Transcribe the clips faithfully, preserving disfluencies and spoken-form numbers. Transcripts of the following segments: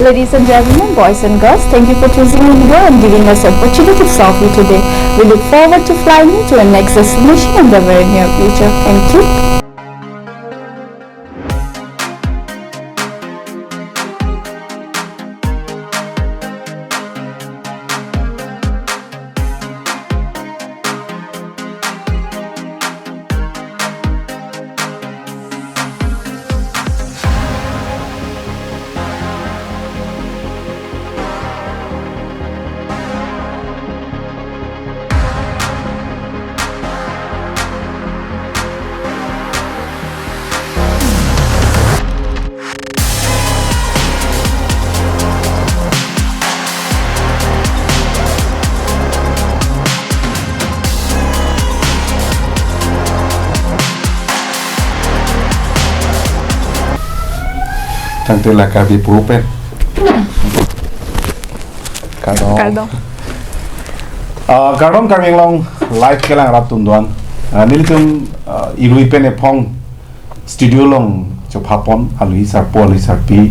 Ladies and gentlemen, boys and girls, thank you for choosing Indigo and giving us the opportunity to serve you today. We look forward to flying you to a next destination in the very near future. Thank you. Tangte la Karbi pu pen. Kardom. Kardom. Ah, kardom Karbi Anglong live kelang rat atum doan. Ah, nelitum, ah, irui pen ephong studio along chophapon, alui sarpo, alui sarpi,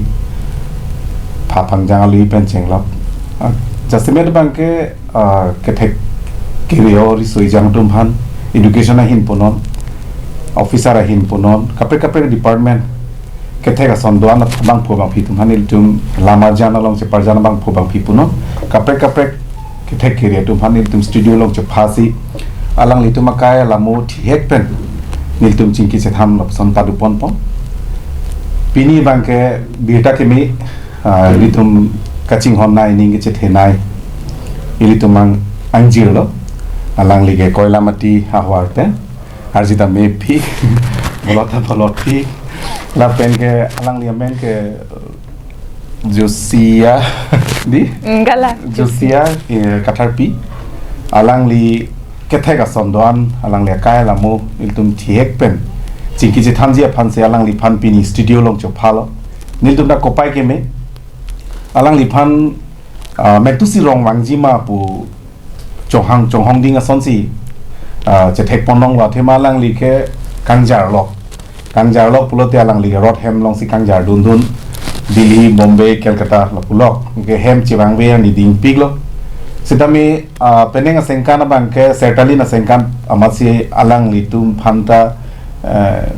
pha phangjang alui pen chenglok. Ah, jasemet abangke, ah, kethek kere-o riso-ejang atum aphan, education ahin punon, officer ahin punon, kaprek kaprek department, kethek ason doan abangphu abangphi atum aphan nelitum lamarjan along cheparjan abangphu abangphi punon, kaprek kaprek kethek kere atum aphan nelitum studio along chophasi, alanglitum akai alamo thihek pen nelitum chingki chethan lapuson paduponpon. Pini abangke birta keme, ah, nelitum kachinghon nei, ning kachethe nei, ilitum ang angjirlo, alangli ke Koilamati ahavar pen, arjita mepik, bolot ta bolotpik, lapen ke alangli amen ke Josia, di? Mm, gala. Josia, eh, Katharpi. Alangli kethek ason doan, alangli akai alamo, ilitum thihek pen chingki chethanji aphansi alangliphan pini studio along chophalo. Nelitum ta kopai keme, alangliphan, ah, Mektusi Rong vangji ma pu chonghong, chonghong ding asonsi, ah, chethekpon longlo, athema alangli ke kangjarlok. Kangjarlok pulote alangli rot hem alongsi kangjar dundun. Delhi, Bombay, Calcutta lo pulok. Ke hem chevangve arni dingpiklo. Sitame, ah, penang asengkan abangke, Sertalin asengkan amatsi alanglitum aphanta, eh,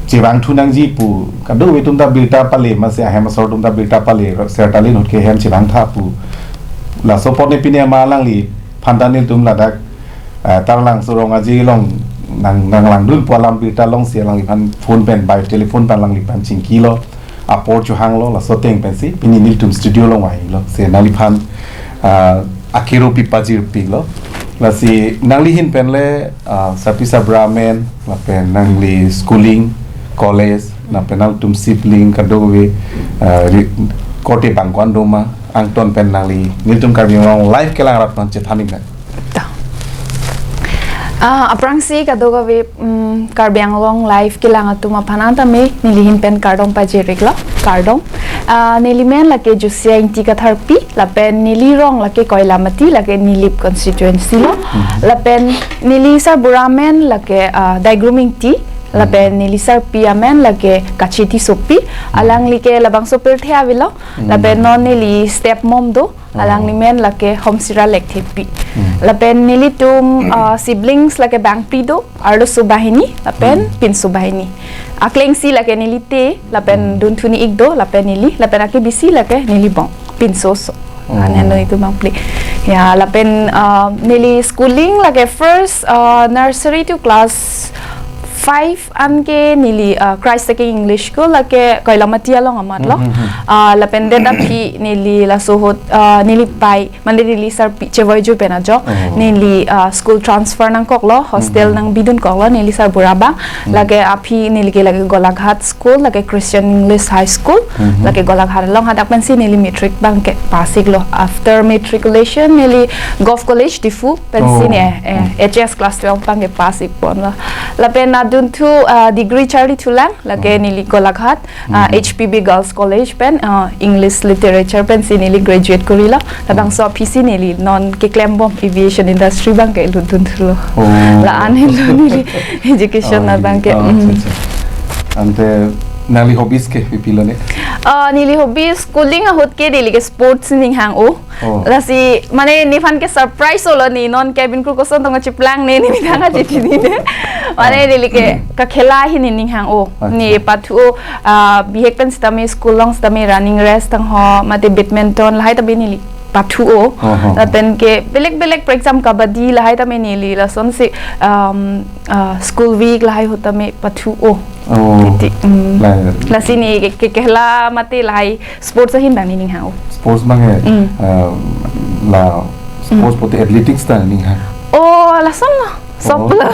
chevangthu nangji pu. Kadokave atum ta birta pale, amatsi ahem asor atum ta birta pale, Sertalin ahut ke hem chevangtha pu. Laso apot ne pine ama alangliphan ta nelitum ladak, eh, Taralangso Rong Aje along nang, nanglangdun pu alam birta longsi alangliphan phone pen, by telephone pen alangliphan chingkilo, apor chohanglo, laso ateng pensi pini nelitum studio along vanglo. Si nangliphan, ah, akero pi pajirpiklo. Lasi nangli ahin pen le, ah, sarpi sarbura amen, lapen nangli schooling, college, lapen nangtum sibling kadokave, ah, ri-, korte bang ko-an doma, angton pen nangli nelitum Karbi Anglong live kelang rat aphan chethan ikna. Ta. Ah, aphrangsi kadokave, mm, Karbi Anglong live kelang atum aphan tame neli ahin pen kardom pajir-iklo, kardom. Ah, neli men lake Josia Ingti Katharpi, lapen neli rong lake Koilamati, lake Nilip constituency lo. Mhm. Lapen neli sarbura amen lake, ah, Daigruming Ingti, lapen Mhm. neli sarpi amen lake Kachi Tissopi, Mhm. alangli ke labangso pirthe avelo, Mhm. lapen non neli step mom do, Oh. alangli men lake Homsira Lekthepi. Mhm. Lapen nelitum, ah, siblings lake bangphli do, arloso banghini, lapen Mhm. pinso banghini. Aklengsi lake neli te, lapen Mhm. dunthuni-ik do, lapen neli, lapen akebisi lake neli bong, pinso oso. Oh. Anelo itum bangphli. Ya, lapen, ah, neli schooling lake first, ah, nursery to class five anke neli, ah, Christ the King English School lake Koilamati along amatlo. Mhm, mhm. Ah, lapen det aphi neli laso ahut, ah, neli pai, mane neli sarpi chevoi jur pen ajok. Oh. Neli, ah, school transfer nangkoklo, hostel Mhm. nangbidunkoklo, neli sarbura abang. Mhm. Lake aphi neli ke lake Golaghat School, lake Christian English High School, Mhm. lake Golaghat along, hadak pensi neli matric abangke pass-iklo. After matriculation, neli Govt College Diphu pensi Oh. ne, eh, Oh. H S class twelve abangke pass-ikponlo. Lapen adunthu, ah, degree charlithulang, lake Oh. neli Golaghat, ah, Mhm. H P B Girls College pen, ah, English Literature pensi neli graduate korilo. Labangso Oh. aphisi neli non keklem bom aviation industry abangke lutdunthulo. Oh. La-anlo neli education Oh, abangke. ah, Mm. acha, acha. Ante Nangli hobbies ke pipilo ne? Ah, neli hobby schooling ahut ke neli ke sports ning hang o. Oh. Lasi mane nephan ke surprise olo ne non cabin crew koson tong chiplang ne ne bidang aji chini ne. Mane Ah. neli ke kakhela hi ne ning hang o. Acha. Ne pathu o, ah, bihek pen sitame school along sitame running race tang ho mate badminton lahai tame neli pathu o. Oh, oh, oh. Lapen ke belek belek, for example, kabaddi lahai tame neli lasonsi, um, ah, school week lahai ahut tame pathu o. Oh. Titi, mm. La- Lasi ne ke, ke, kehela mate lahai sports ahin bang ne ning hang o. Sports bang he, Mm. ah, la sports Mm. pote athletics ta ning hang. Oh, lason lo. Sop Oh. lo.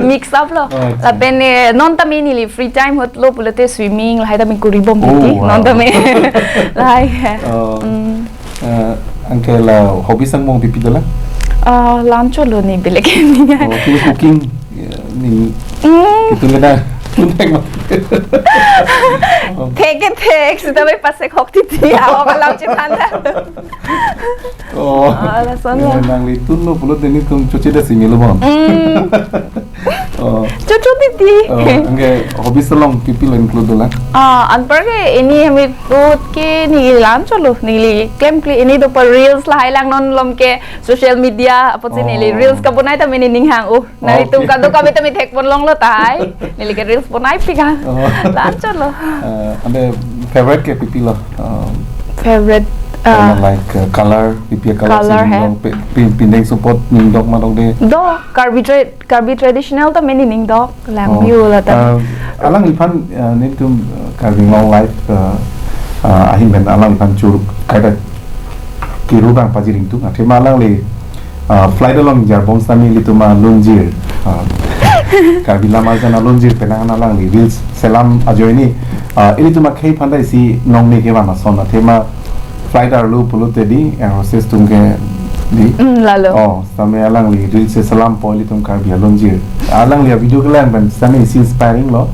Mix up lo. Oh, acha. Lapen, eh, non tame neli free time ahut lo pulote swimming lahai tame kori bom Oh, titi. wow. Non tame. Lahai. Oh. Mm. Ah, anke la hobby sang mong pipi dolang? Ah, lam cholo ne belek ning hang. Oh, cooking, cooking, ya, ning Mm. kitu le na. Tuntek ma. Oh. Thek ke thek, sitame pasek hok titi, ahok alam chethan ta. Oh. Ah, lason lo. Eh, nangli tunlo pulote nelitum choche da simi lo bon. Mm. Oh. Chocho titi. Oh, anke hobbies along pipilo include dolang? Ah, anpar ke ini hami tut ke neli lam cholo, neli klemkle ini do pa reels lahai lang non malom ke social media apotsi neli Oh. reels kabonai tame ne ning hang o. Nelitum Okay. kadokave tame thek pon longlo tahai. Neli ke reels bonai pik hang. Oh. Lam cholo. Ah, ante favorite ke pipilo? Ah, Favorite, ah, like, ah, color, pipi color Color si he. ning dok, pi-, pi-, pindeng support ning dok ma dok de. Do, Karbi tra-, Karbi traditional tame ne ning dok, lang Oh. view la ta. Ah, alangliphan, ah, nelitum, ah, Karbi Anglong life, ah, ah, ahin pen alangliphan chur kaita kiru bang pajir ingtung. Athema alangli, ah, flight along jarbom sitame ilitum alunjir. Ah, Karbi lam arjan alunjir penang alangli reels selam ajoine. Ah, ilitum akhei aphan ta isi nong ne ke bang ason athema flight arlo pulote di, air hostess atum ke di. Mm, lalo. Oh, sitame alangli reels selam po ilitum Karbi alunjir. Alangli video kelang pen sitame isi inspiring lo.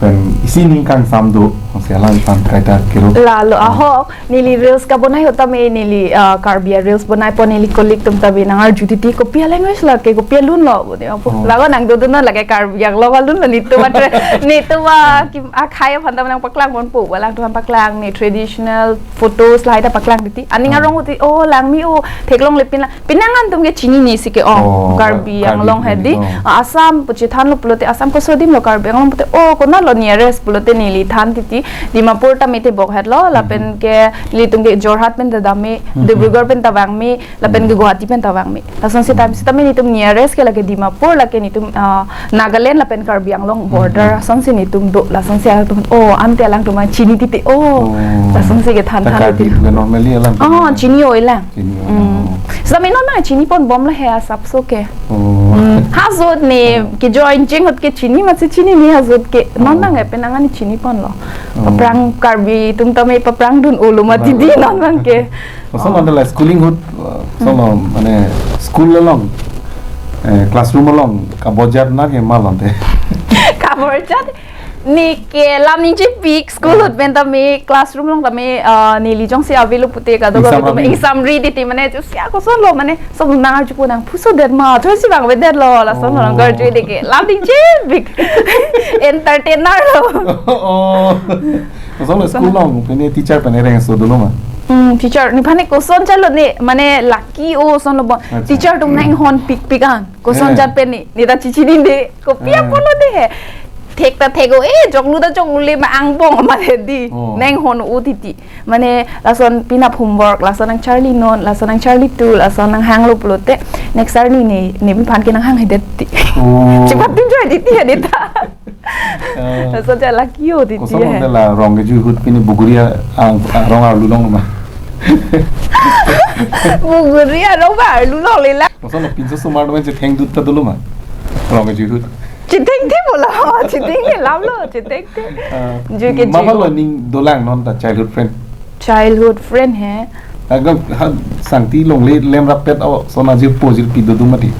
Pen isi ning kangsam do. Si alangliphan kaita kiru. Lalo, Oh. ahok, neli reels kabonai ahut tame neli, ah, Karbi a reels bonai po neli colleague atum tame nang arju titi kopi a language lake, kopi alun lo. Bone apo, Oh. laga nang dodun lake Karbi Anglong alun lo nelitum atre, nelitum a kim akhei aphan tame nang paklang ponpo, alangtum paklang ne traditional photos lahai ta paklang titi. Aning Oh. arong uti, oh, langme o, theklongle pin lang. Penang atum ke chinine si ke, oh, Oh, Karbi Karbi Anglong he di. Anglong. Ah, Assam pu chethan lo pulote, Assam koso adim lo Karbi Anglong pulote, oh, konat lo nearest pulote neli than titi, Dimapur tame te bok het lo, lapen Mhm. ke nelitum ke Jorhat pen ta dam-e, Mhm. Dibrugarh pen ta vang-me, lapen ke Mhm. Guwahati pen ta vang-me. Lasonsi Mhm. tame, sitame nelitum nearest ke lake Dimapur, lake nelitum, ah, Nagaland lapen Karbi Anglong border, Mhm. lasonsi nelitum do, lasonsi atum, oh, ante alangtum chini titi, oh, Oh. lasonsi ke than Ta than Karbi titi. Ke normally alang Oh, chini o-e lang. Chini o-e lang, Mm. oh. Sitame non nang chini pon bom lo he asapso ke. Oh. Mm. Ha ahut ne Oh. ke join cheng ahut ke chini masi chinine ha ahut ke. Non Oh. nang ke penang ani chini pon lo. Oh. Paprang Karbi atum tame paprang dun olo mati Paprang. di non nang ke. Lason Oh. ante la schooling ahut, uh, lason lo, Mm. mane school along, eh, classroom along kabor ajat na ke ma lo ante. Kabor ajat ne ke lam ningje pik, school Ah. ahut pen tame classroom along tame, ah, neli jongsi avelo pute kadokave Ingsam tame ri. ingsam ri titi mane, si a koson lo mane, so nang arjupo nang puso det ma, chosi vangvedet lo, lason lo nang Oh. arju de ke lam ningje pik. Entertainer lo. Oh. Lason lo school along, pine teacher pen ereng so dolo ma? Hmm, teacher, nephan ne koson chalo ne, mane lucky o son lo bon. Acha. Teacher atum nang hon pikpik an. Koson Eh. ajat pen ne, ne ta chichinine. Kopi Eh. apot lo de he. Thek ta thek o, eh, joklu ta joklu le ma angbong ma he di. Oh. Nang hon o titi. Mane lason pinap homework, lason nang charli non, lason nang charli tu, lason nang hanglo pulote. Next arni ne, nephan ke nang hanghedet ti. Oh. Chepatim joy titi he di ta. Eh. Lason ja lucky o titi Koson he. Ante la rong kejui ahut pine Bogoria ang, ang rong arlu long ma? Bogoria arong ba arlu longle la. Koson lo pinso osomar atum chetheng dut ta dolo ma? Rong kejui ahut. Chethengthe bolo, chethengthe lam lo, chethengthe. Ah, Jui ke ma jui. Lo ning dolang non ta childhood friend? Childhood friend he. Agam ha sangti longle lem rapet o son ajirpo jirpi dodun mati.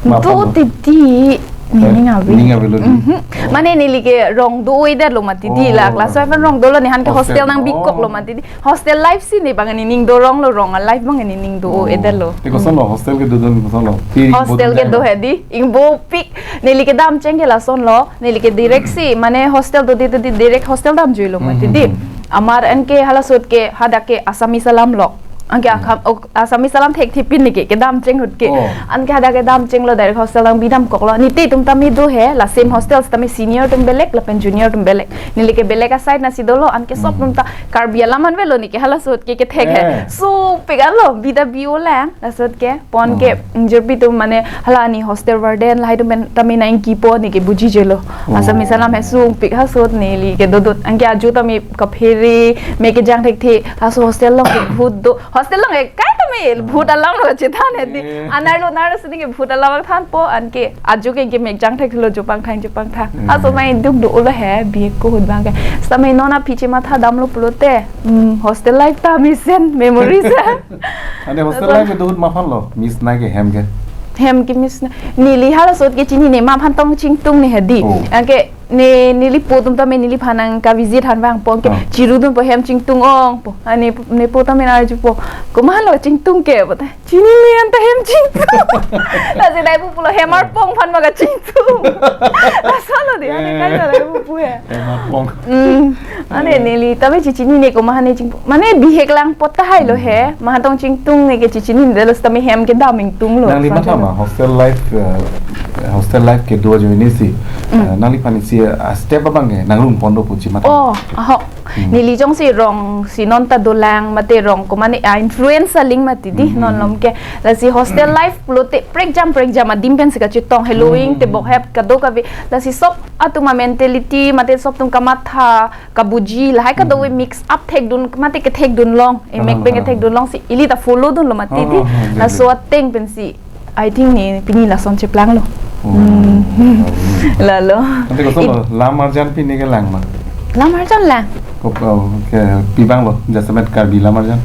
Ma Do pon lo. Titi Nening ave. Ning avelo di. Mhm. Mane neli ke rong do-o-edetlo mati di la. Oh, class five an rong dolo, ne han ke hostel, hostel nangbikoklo mati di. Hostel life si ne bang nening do ronglo, rong a-life bang nening do-o-edetlo. Oh. Te kosonlo, hostel kedodun kosonlo? Hostel kedo he di, ingbopik. Neli kedam cheng ke lasonlo, neli ke direct si, mane hostel dode dode direct hostel damjuilo mati di. Mhm. Amar anke hala ahut ke, hadak ke Assamese alamlo. Anke, hmm, akham, ok, Assamese alam thekthe pin neke, kedam cheng ahut ke. Oh. Anke hadak kedam chenglo, direct hostel nangbi damkoklo. Nelitum tame do he, la same hostel, tame senior atum belek, lapen junior atum belek. Neli ke belek a-side nasi dolo, anke sop, hmm, atum ta Karbi alam an avelo neke hala ahut ke kethek he. Eh. Sopik anlo, bida bi-o lang, la ahut ke. Pon ke, oh, ingjirpi atum mane hala ne hostel warden lahai atum pen tame nangkipo neke bujijelo. Oh. Assamese alam he sopik, ha ahut neli kedodun. Anke ajo tame kaphere, mek kejang thekthe, laso hostel along ke bhut do. Hostel along ke kai tame bhut alamlo chethan he di. Eh. Anerlo nerlo si ne ke bhut alam thanpo, anke ajo ke, ke mek jang theklo, jopang thang, jopang thang. Hmm. Laso mai duk do-olo he, bihek ahut bang ke. Sitame non aphi chematha damlo pulote. Hmm, hostel life ta mesen, memories. Ane hostel life kedo ahut ma aphanlo miss nangji ke hem ke? Hem ke miss nang. Neli hala ahut ke chinine, ma aphan tong chingtung ne he di. Oh. Anke ne, neli po atum tame neliphan nangka-visit han vangpo ke, ah, chirudunpo, hem chingtung ongpo. Ane ne po tame arjupo, komatlo chingtung ke, pulote, chinine, anta hem chingtung. Lasi daipu pulo, hem arpong aphan ma kachingtung. Lasonlo di, ane, eh, kaita daipu pu he. Hem arpong. Hmm. Ane, eh, neli tame chichinine komat ne chingtung. Mane bihek lang apot tahai lo he. Ma aphan tong chingtung ne ke chichinine, laso tame hem kedam ingtunglo. Nangli matha ma hostel life, eh, hostel life kedo ajoine si, hmm, eh, nangliphan isi, eh, step abang ke nangrung pon do pu chematha? Oh, ahok. Hmm. Neli jongsi rong si non ta dolang mate rong komat ne, ah, influence aling mati di, hmm, non malom ke. Lasi hostel life pulote prekjam prekjam adim pensi kachetong, heloving, hmm, tebok hep kadokave. Lasi sop atum a-mentality mate sop atum kamatha, kabuji lahai kadokave, hmm, mix up thekdun mate kethekdun long, emek, ah, pen, ah, kethekdun long si ili ta follow dunlo mati di. Ah, ah, ah, laso ateng pensi, I think ne pini lason cheplanglo. Oh. Hmm. Lalo. Ante kosonlo, lam arjan pini kelang ma? Lam arjan lang. Ko, oh, ke, pi abanglo, jasemet Karbi lam arjan?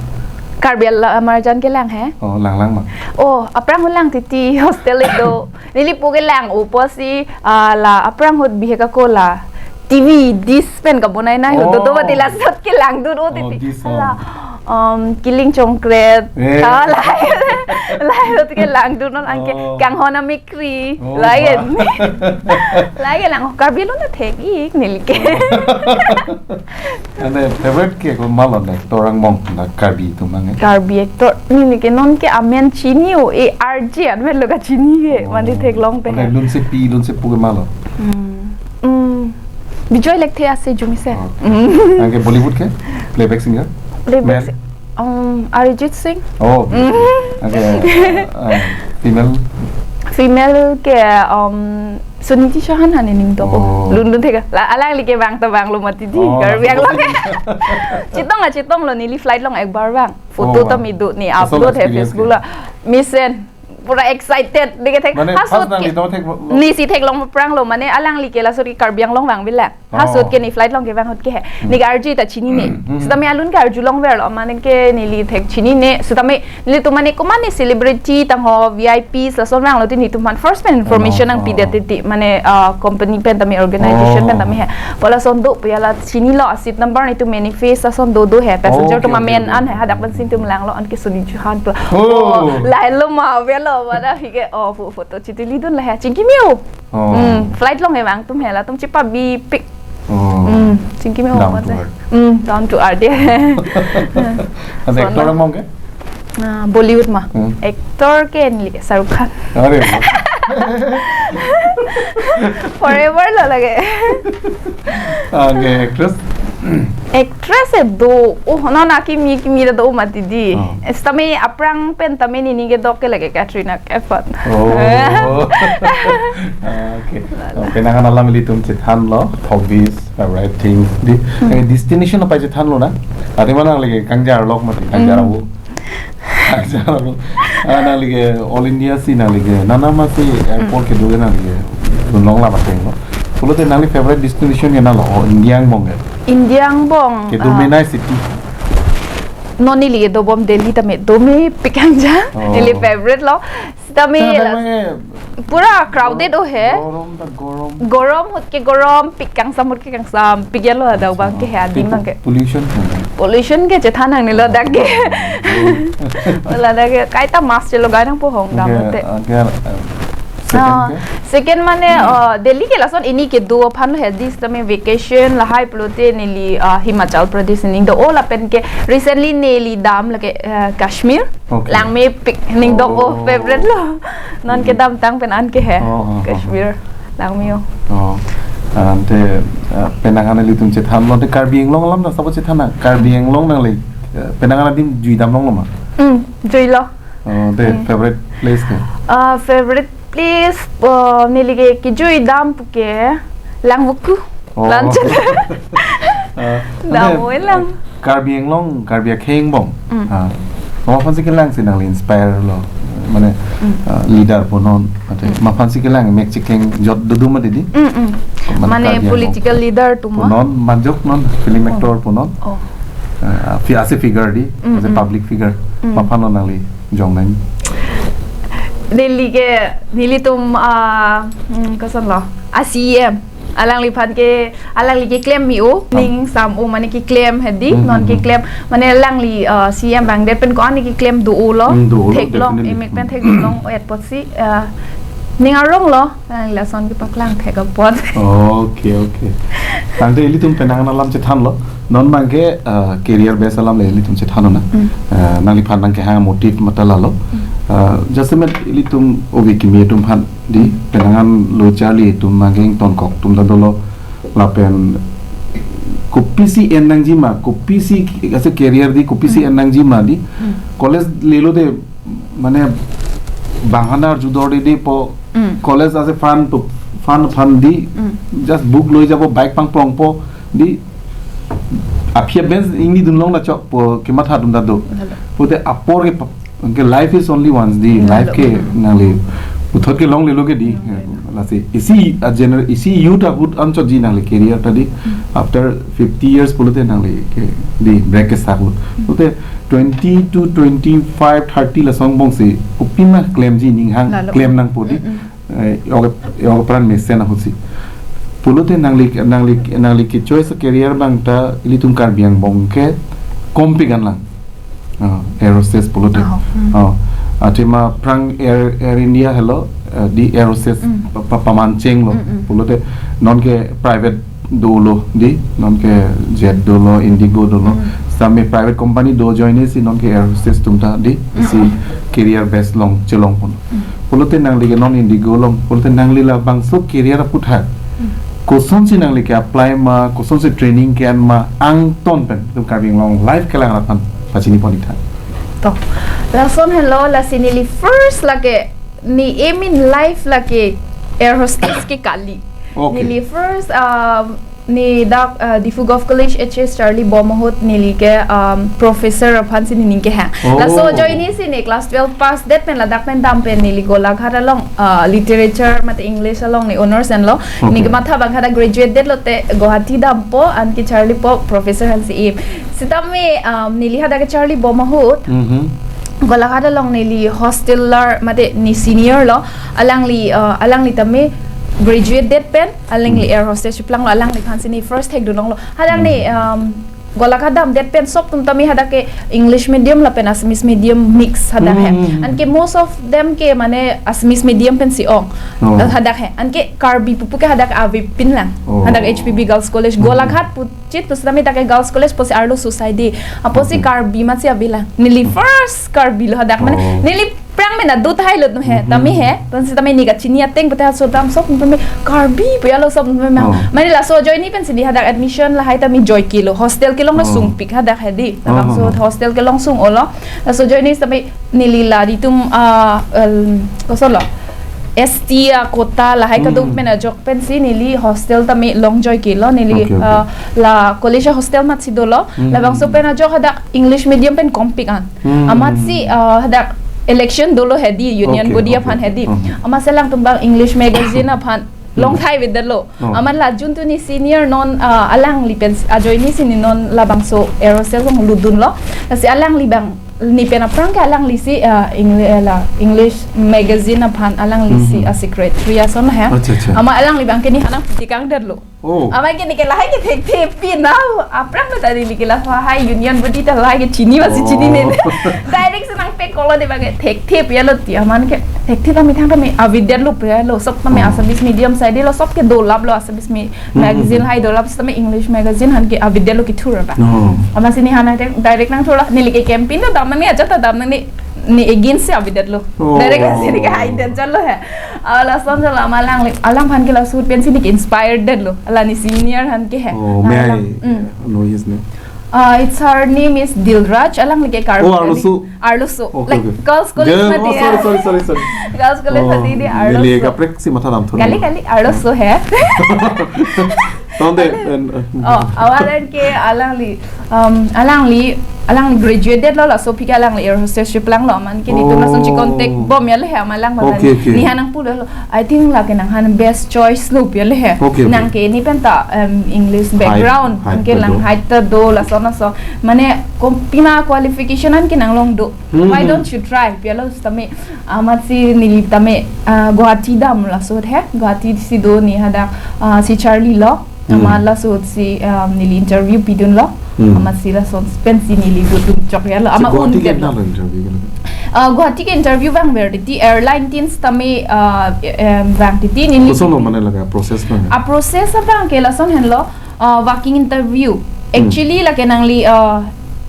Karbi lam arjan kelang he? Oh, lang lang ma? Oh, aphrang ahut lang titi, hostel do. Neli po kelang, opo si, ah, la aphrang ahut bihek ako la T V dish pen kabonai nai ahut, oh, dodo mati, la ahut kelangdun, oh, oh, titi. Dish, oh. Hala, um, Kiling Chongkret. Eh. Ah, lahai, lahai ahut kelangdun non, anke, oh, Kanghon Amekri. Oh, lain. Wah. Lain lang, oh, Karbi lo na thek ik neli ke. Ante favorite ke komatlo, actor angbong, na Karbi atum angbong ke? Karbi actor, neli ke non ke amen chini-o, e R J an avelo kachini ke, oh, mane theklongte. Ante lunsepi, lunsepo ke komatlo? Hmm. Hmm. Bijoy Lekthe ase arjumesen. Oh. Hmm. Anke Bollywood ke? Playback singer? Playback male? Si-, um, Arijit Singh. Oh, hmm, anke, uh, female? Female ke, um, Suniti Chauhan han nening do. Oh. Lundun thek. La alangli ke vang ta vanglo mati di. Oh, Karbi Anglong. Chetong a, chetonglo, neli flight along ekbar vang. Photo, oh, ta, wow, mi do ne, kaso upload he experience Facebook ke? La. Mesen. Pura excited. Neke thek. Mane, ha ahut first nangli ke to thek lo? Neli si theklong aphranglo. Mane alangli ke la ahut ke Karbi Anglong vang bilang. Ha ahut, oh, ke ne flight along kevang ahut ke he. Hmm. Neke arju ta chinine. Hmm. Sitame alun ke arjulongverlo. Mane ke neli thek chinine. Sitame nelitum mane komat ne celebrity tangho V I Ps lason vanglo, te netum aphan first pen information, oh, nangpidet, oh, titi. Mane, ah, company pen tame, organization pen tame he. Oh. Pu lason do pu ya la chinilo, a seat number netum manifest lason dodo he. Passenger, okay, atum, okay, amen, okay, an he. Hadak pen si netum langlo, anke Suniti Chauhan pu. Oh. Oh, lahelo ma avelo, mana aphi ke, oh, pho-, photo chitili dun la he. Chingki me-o. Oh. Hmm, flight along kevang atum he, latum chepabipik. Oh. Hmm, chingki me-o. Down to earth. Hmm, down to earth, ya. Ante actor angbong ke? Ah, Bollywood ma. Hmm. Actor ke neli Shah Rukh Khan. Are. Forever lo lake. Anke actress? Actress e do. Oh, non akimi kimi ta do mati di. Oh. Sitame aphrang pen tame nening kedok ke lake Katrina Kaif. Oh. Ah, okay. Lala. Okay, nang alam ilitum chethanlo, hobbies, favorite things. Di, hmm, eh, destination apa chethanlo na? Ati mana lake kangjar lok mati, kangjar, hmm, abu. Kangjar abu. Ah, nangli ke All India si nangli ke, nana masi airport, hmm, kedo ke nangli ke, dunlong la bateng lo. Pulote nangli favorite destination ke nalo, oh, India angbong ke? India angbong, kedo, ah, menai city. Non neli dobom Delhi tame domepik kangjar. Oh. Neli favorite lo. Sita Tame Tame la- lage pura crowded o he. Gorom ta gorom. Gorom ahut ke gorom, pik kangsam ahut ke kangsam, pik yalo ada abang ke he adim abang ke. Pollution kan. Pollution ke chethan nangne lo dak ke. Ladak ke kaita mask chelo gai nangpo hong dam Okay, te. Okay, uh, second Ah, ke? Second mane, uh, Delhi ke lason ini kedo aphan lo he, this time vacation lahai pulote neli, uh, Himachal Pradesh ning do-o lapen ke recently neli dam lake, uh, Kashmir. Okay. Langmepik ning do-o Oh. favorite lo. Non ke Hmm. damtang pen an ke he. Oh, oh, oh. Kashmir. Langme-o. Oh. Ante, uh, penang an ilitum chethan lo te Karbi Anglong alam ta sabo chethan na. Karbi Anglong nangli, uh, penang an adim jui dam longlo ma? Hmm, jui lo. Oh, te Hmm. favorite place ke? Uh, favorite place, uh, neli ke kejui dam pu ke Langvoku. Oh. Lanchet. Ah, Dam ante, oi lang. Karbi Anglong, Karbi akhei angbong. Mm. Ah. Maphan si kelang si nangli inspire lo. Mane, Mm. ah, leader punon, mate, Mm. maphan si kelang mek chekeng jot dudu mati di. Mm, mm. Mane Mane Karbi Anglong. Political leader atum ma? Punon, majok non, film Oh. actor punon. Oh. Ah, fi-, as a figure di, Mm, as a mm. public figure. Mm. Maphan lo nangli jong nang. Neli ke, nelitum, ah, mm, koson lo? A C E M. Alangliphan ke, alangli keklem me-o, Ah. ning sam-o mane keklem hedi, Hmm, non hmm, hmm. keklem, mane alangli, uh, C M abang det pen ko-an keklem do-o lo, Hmm, do-o lo, theklong, definitely. emek pen Hmm. theklong, o et apotsi, uh, ning arong lo, alangli lason kepaklang thek apot. Okay, okay. Tangte ilitum penang an alam chethan lo, non abang ke, uh, career base alam le ilitum chethan lo na. Hmm. Uh, nangliphan nangkehang motive mata lalo. Hmm. Uh, just a minute, ilitum ove kimi atum aphan di, penang an lo charli atum abang ke ingtonkok atum ta dolo lapen kopisi en nangji ma, kopisi as a career di, kopisi Hmm. en nangji ma di. Hmm. College lelo te mane bang hanar judor de de po Hmm. college as a fun to fun fun di Hmm. just book loi jabo bike pangplongpo di aphi a bench ingni dunlong na chokpo kematha atum ta do. Lalo. Pote apor ke pa- Anke life is only once di, Hmm, life lo. ke Hmm. nangli puthot kelonglelo ke di. Hmm. Lasi isi a gener-, isi youth ahut anchot ji nangli career ta di. Hmm. After fifty years pulote nangli ke di break kesak ahut. Hmm. Pulote twenty to twenty-five, thirty lason angbong si kopi ma klemji ning hang Lalo. klem nangpo di. Hmm, hmm. Eh, ok, ok pran mesen ahut si. Pulote nangli, nangli, nangli ke choice career abang ta ilitum Karbi angbong ke kompik an lang. Ah, air hostess pulote. Aho, hmm. Ah, athema aphrang Air, Air India helo, eh, di air hostess Hmm. pa, pa, pamancheng lo. Hmm, hmm. Pulote non ke private dolo di, non ke jet dolo, Indigo dolo. Hmm. Sami private company do join si non ke air hostess atum ta di, Hmm. si career base along chelongpon. Hmm. Pulote nangli ke non Indigo along, pulote nangli labangso career aputhak. Hmm. Kosonsi nangli ke apply ma, kosonsi training ke-en ma, angton pen, itum Karbi Anglong life kelang arat aphan pachini pon ik tha. To. Lason helo, lasi neli first lake, ne aim in life lake air hostess ke kali. Okay. Neli first, um, ne dak, uh, Diphu Govt College H S charlibom ahut neli ke, um, professor aphan si nening kehang. Oh. Laso ajoine si ne class twelve pass det pen ladak pen dam pen neli Golaghat along, uh, literature mate English along ne honours enlo. Okay. Ne kematha abang hadak graduate det lote Guwahati dampo anke charlipo professor aphan si aim. Sitame, um, neli hadak ke charlibom ahut. Mhm. Golaghat along neli hosteler mate ne senior lo, alangli, uh, alangli tame graduate det pen alangli Hmm. air hostess cheplang lo, alangliphan si ne first thekdun longlo. Hadak ne, Hmm. um, Golaghat dam det pen sop atum tame hadak ke English medium lapen Assamese medium mix hadak he. Hmm. Anke most of them ke mane Assamese medium pensi ong. Oh. Hadak he. Anke Karbi pupu ke hadak avepin lang. Oh. Hadak H P B Girls College. Hmm. Golaghat pu chit pusitame dak ke Girls College pusi arlo suicide. Apotsi Okay. Karbi amatsi ave lang. Neli Hmm. first Karbi lo hadak mane. Oh. Neli aphrang mena do tahai lo atum he. Hmm. Tame he. Ton sitame ne kachini ateng pute ha sodam sop atum tame Karbi pu ya lo sop atum tame. Oh. Mane laso ajoine pensi ne hadak admission lahai tame joi kelo. Hostel kelong Oh. sungpik hadak he di. Oh, Labangso oh, oh. hostel kelong sung-o lo. Laso ajoine sitame neli la itum, ah, el, koson lo? S T a quota lahai kaduk Hmm. pen ajok pensi neli hostel tame long joi kelo, neli, Okay, okay. ah, la college hostel amatsi dolo. Hmm. Labangso pen ajok hadak English medium pen kompik an. Hmm. Amatsi, ah, hadak election dolo he di, union Okay, body okay, aphan he di. okay. Hmm. Amatsi alangtum abang English magazine aphan long Hmm. thai avedetlo. Oh. Amat la juntu ne senior non, ah, alangli pen ajoine si ne non labangso air hostess along lutdunlo. Lasi alangli abang Ne pen aphrang ke alangli si, ah, English, la, English magazine aphan alangli si, Mhm. ah, secretary ason he. Acha, acha. Amat alangli abang ke ne hanang piti kangdet lo. Oh. Amat ke ne ke lahai ke thekthe pinang. Aphrang ta ne ke lahai union body ta lahai ke chini masi chinine. Oh. Direct si nangpeklo ne abang ke thekthe ya lo ti. Amat ke thekthe kami thang kami avidet lo pre lo. Sob kami Oh. Assamese medium side lo sob ke dolap lo Assamese me- Hmm, magazine hmm. Hai dolap sitame English magazine aphan ke avidet lo kethur ba. Oh. Amat si ne han direct nangthurlo, neli ke campaign ta dam nangne, ajat ta dam nangne, ne against si avidet lo. Oh. Direct si ne ke haidet jalo he. Ah, lason jalo amat alangli, alangphan ke laso pensi ne ke inspired det lo. Ala ne senior aphan ke he. Oh, may I Alang, mm. know his name? Uh, it's her name is Dilraj. Alangli ke Karbi. Oh, Arloso. Arloso. Okay, Like okay. Girls College Girl, ma oh, dia. Sorry, sorry, sorry, sorry. Girls College Oh, ma dia, dia neli Arloso. kaprek si matha dam thurlo. Kali kali Arloso he. Tonte, and, uh, Oh, amat alangli ke alangli, um, alangli, alangli graduated lo laso aphi ke alangli air hostess cheplanglo amat ke netum lason si contact Oh. bom ya le he amat alang. Okay, okay. Ne han nangpulo. I think lake nanghan best choice lo ya le he. Okay, okay. Nang ke ne pen ta, um, English Height, background, height anke ta lang do. height ta do lason lason. Mane kom pima qualification anke nanglong do. Hmm, Why hmm. Don't you try? Ya lo sitame amat si neli tame, ah, Guwahati dam laso he. Guwahati si do ne hadak, ah, si charlilo. Hmm. Amat laso si, um, neli interview pidunlo. Hmm. Amat si lason pensi neli dodun chok ya lo. So, Amat Guwahati un ke ke lo. na interview ke lo. Ah, Guwahati ke interview vang ver titi, airline tin sitame, ah, em, vang titi neli. Koson lo mane lake process na? A process abang ke lason henlo, ah, walk-in interview. Hmm. Actually lake nangli, ah,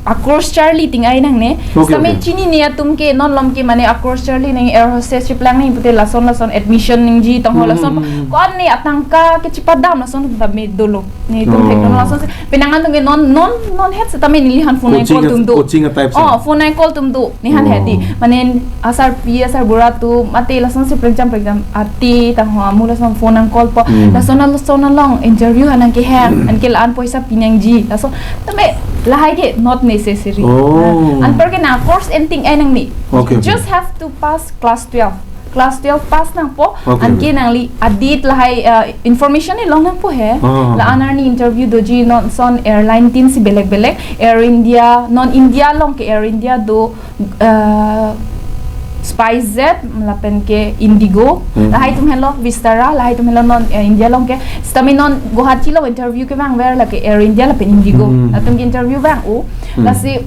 a course charli ting ai nangne. Okay, Sitame okay. Chinine atum ke non malom ke mane a course charli nang air hostess cheplang nang pute lason lason admission nangji tong ho Hmm, lason. hmm, hmm. Ko-an ne atangka ke chepadam lason tame dolo. Netum Oh. thek dolo lason si. Penang an atum ke non non non het sitame neli han phone Coaching call a- tum do. coaching a type Oh, sa. Phone nang call tum do. Ne han Oh. hedi. Mane asarpi asarbura atum mate lason si prengjam prengjam ati tang ho amu lason phone nang call po. Hmm. Lason lason along interview han nang ke hem. Anke la-an poisa pi nangji. Lason tame lahai ke not necessary. Oh. Anpar ke na course en ting ai nangne. Okay, okay. Just have to pass class twelve. Class twelve pass nangpo. Okay, Anke okay. Nangli adit lahai, uh, information ne long nangpo he. Ah. La-an arni interview doji non son airline tin si belek belek. Air India, non India along ke Air India do, uh, SpiceJet, lapen ke Indigo. Hmm. Lahai atum helo Vistara, lahai atum helo non, eh, India along ke. Sitame non Guwahati along interview kevang ver lake Air India lapen Indigo. Hmm. Latum ke interview vang-o. Hmm. Lasi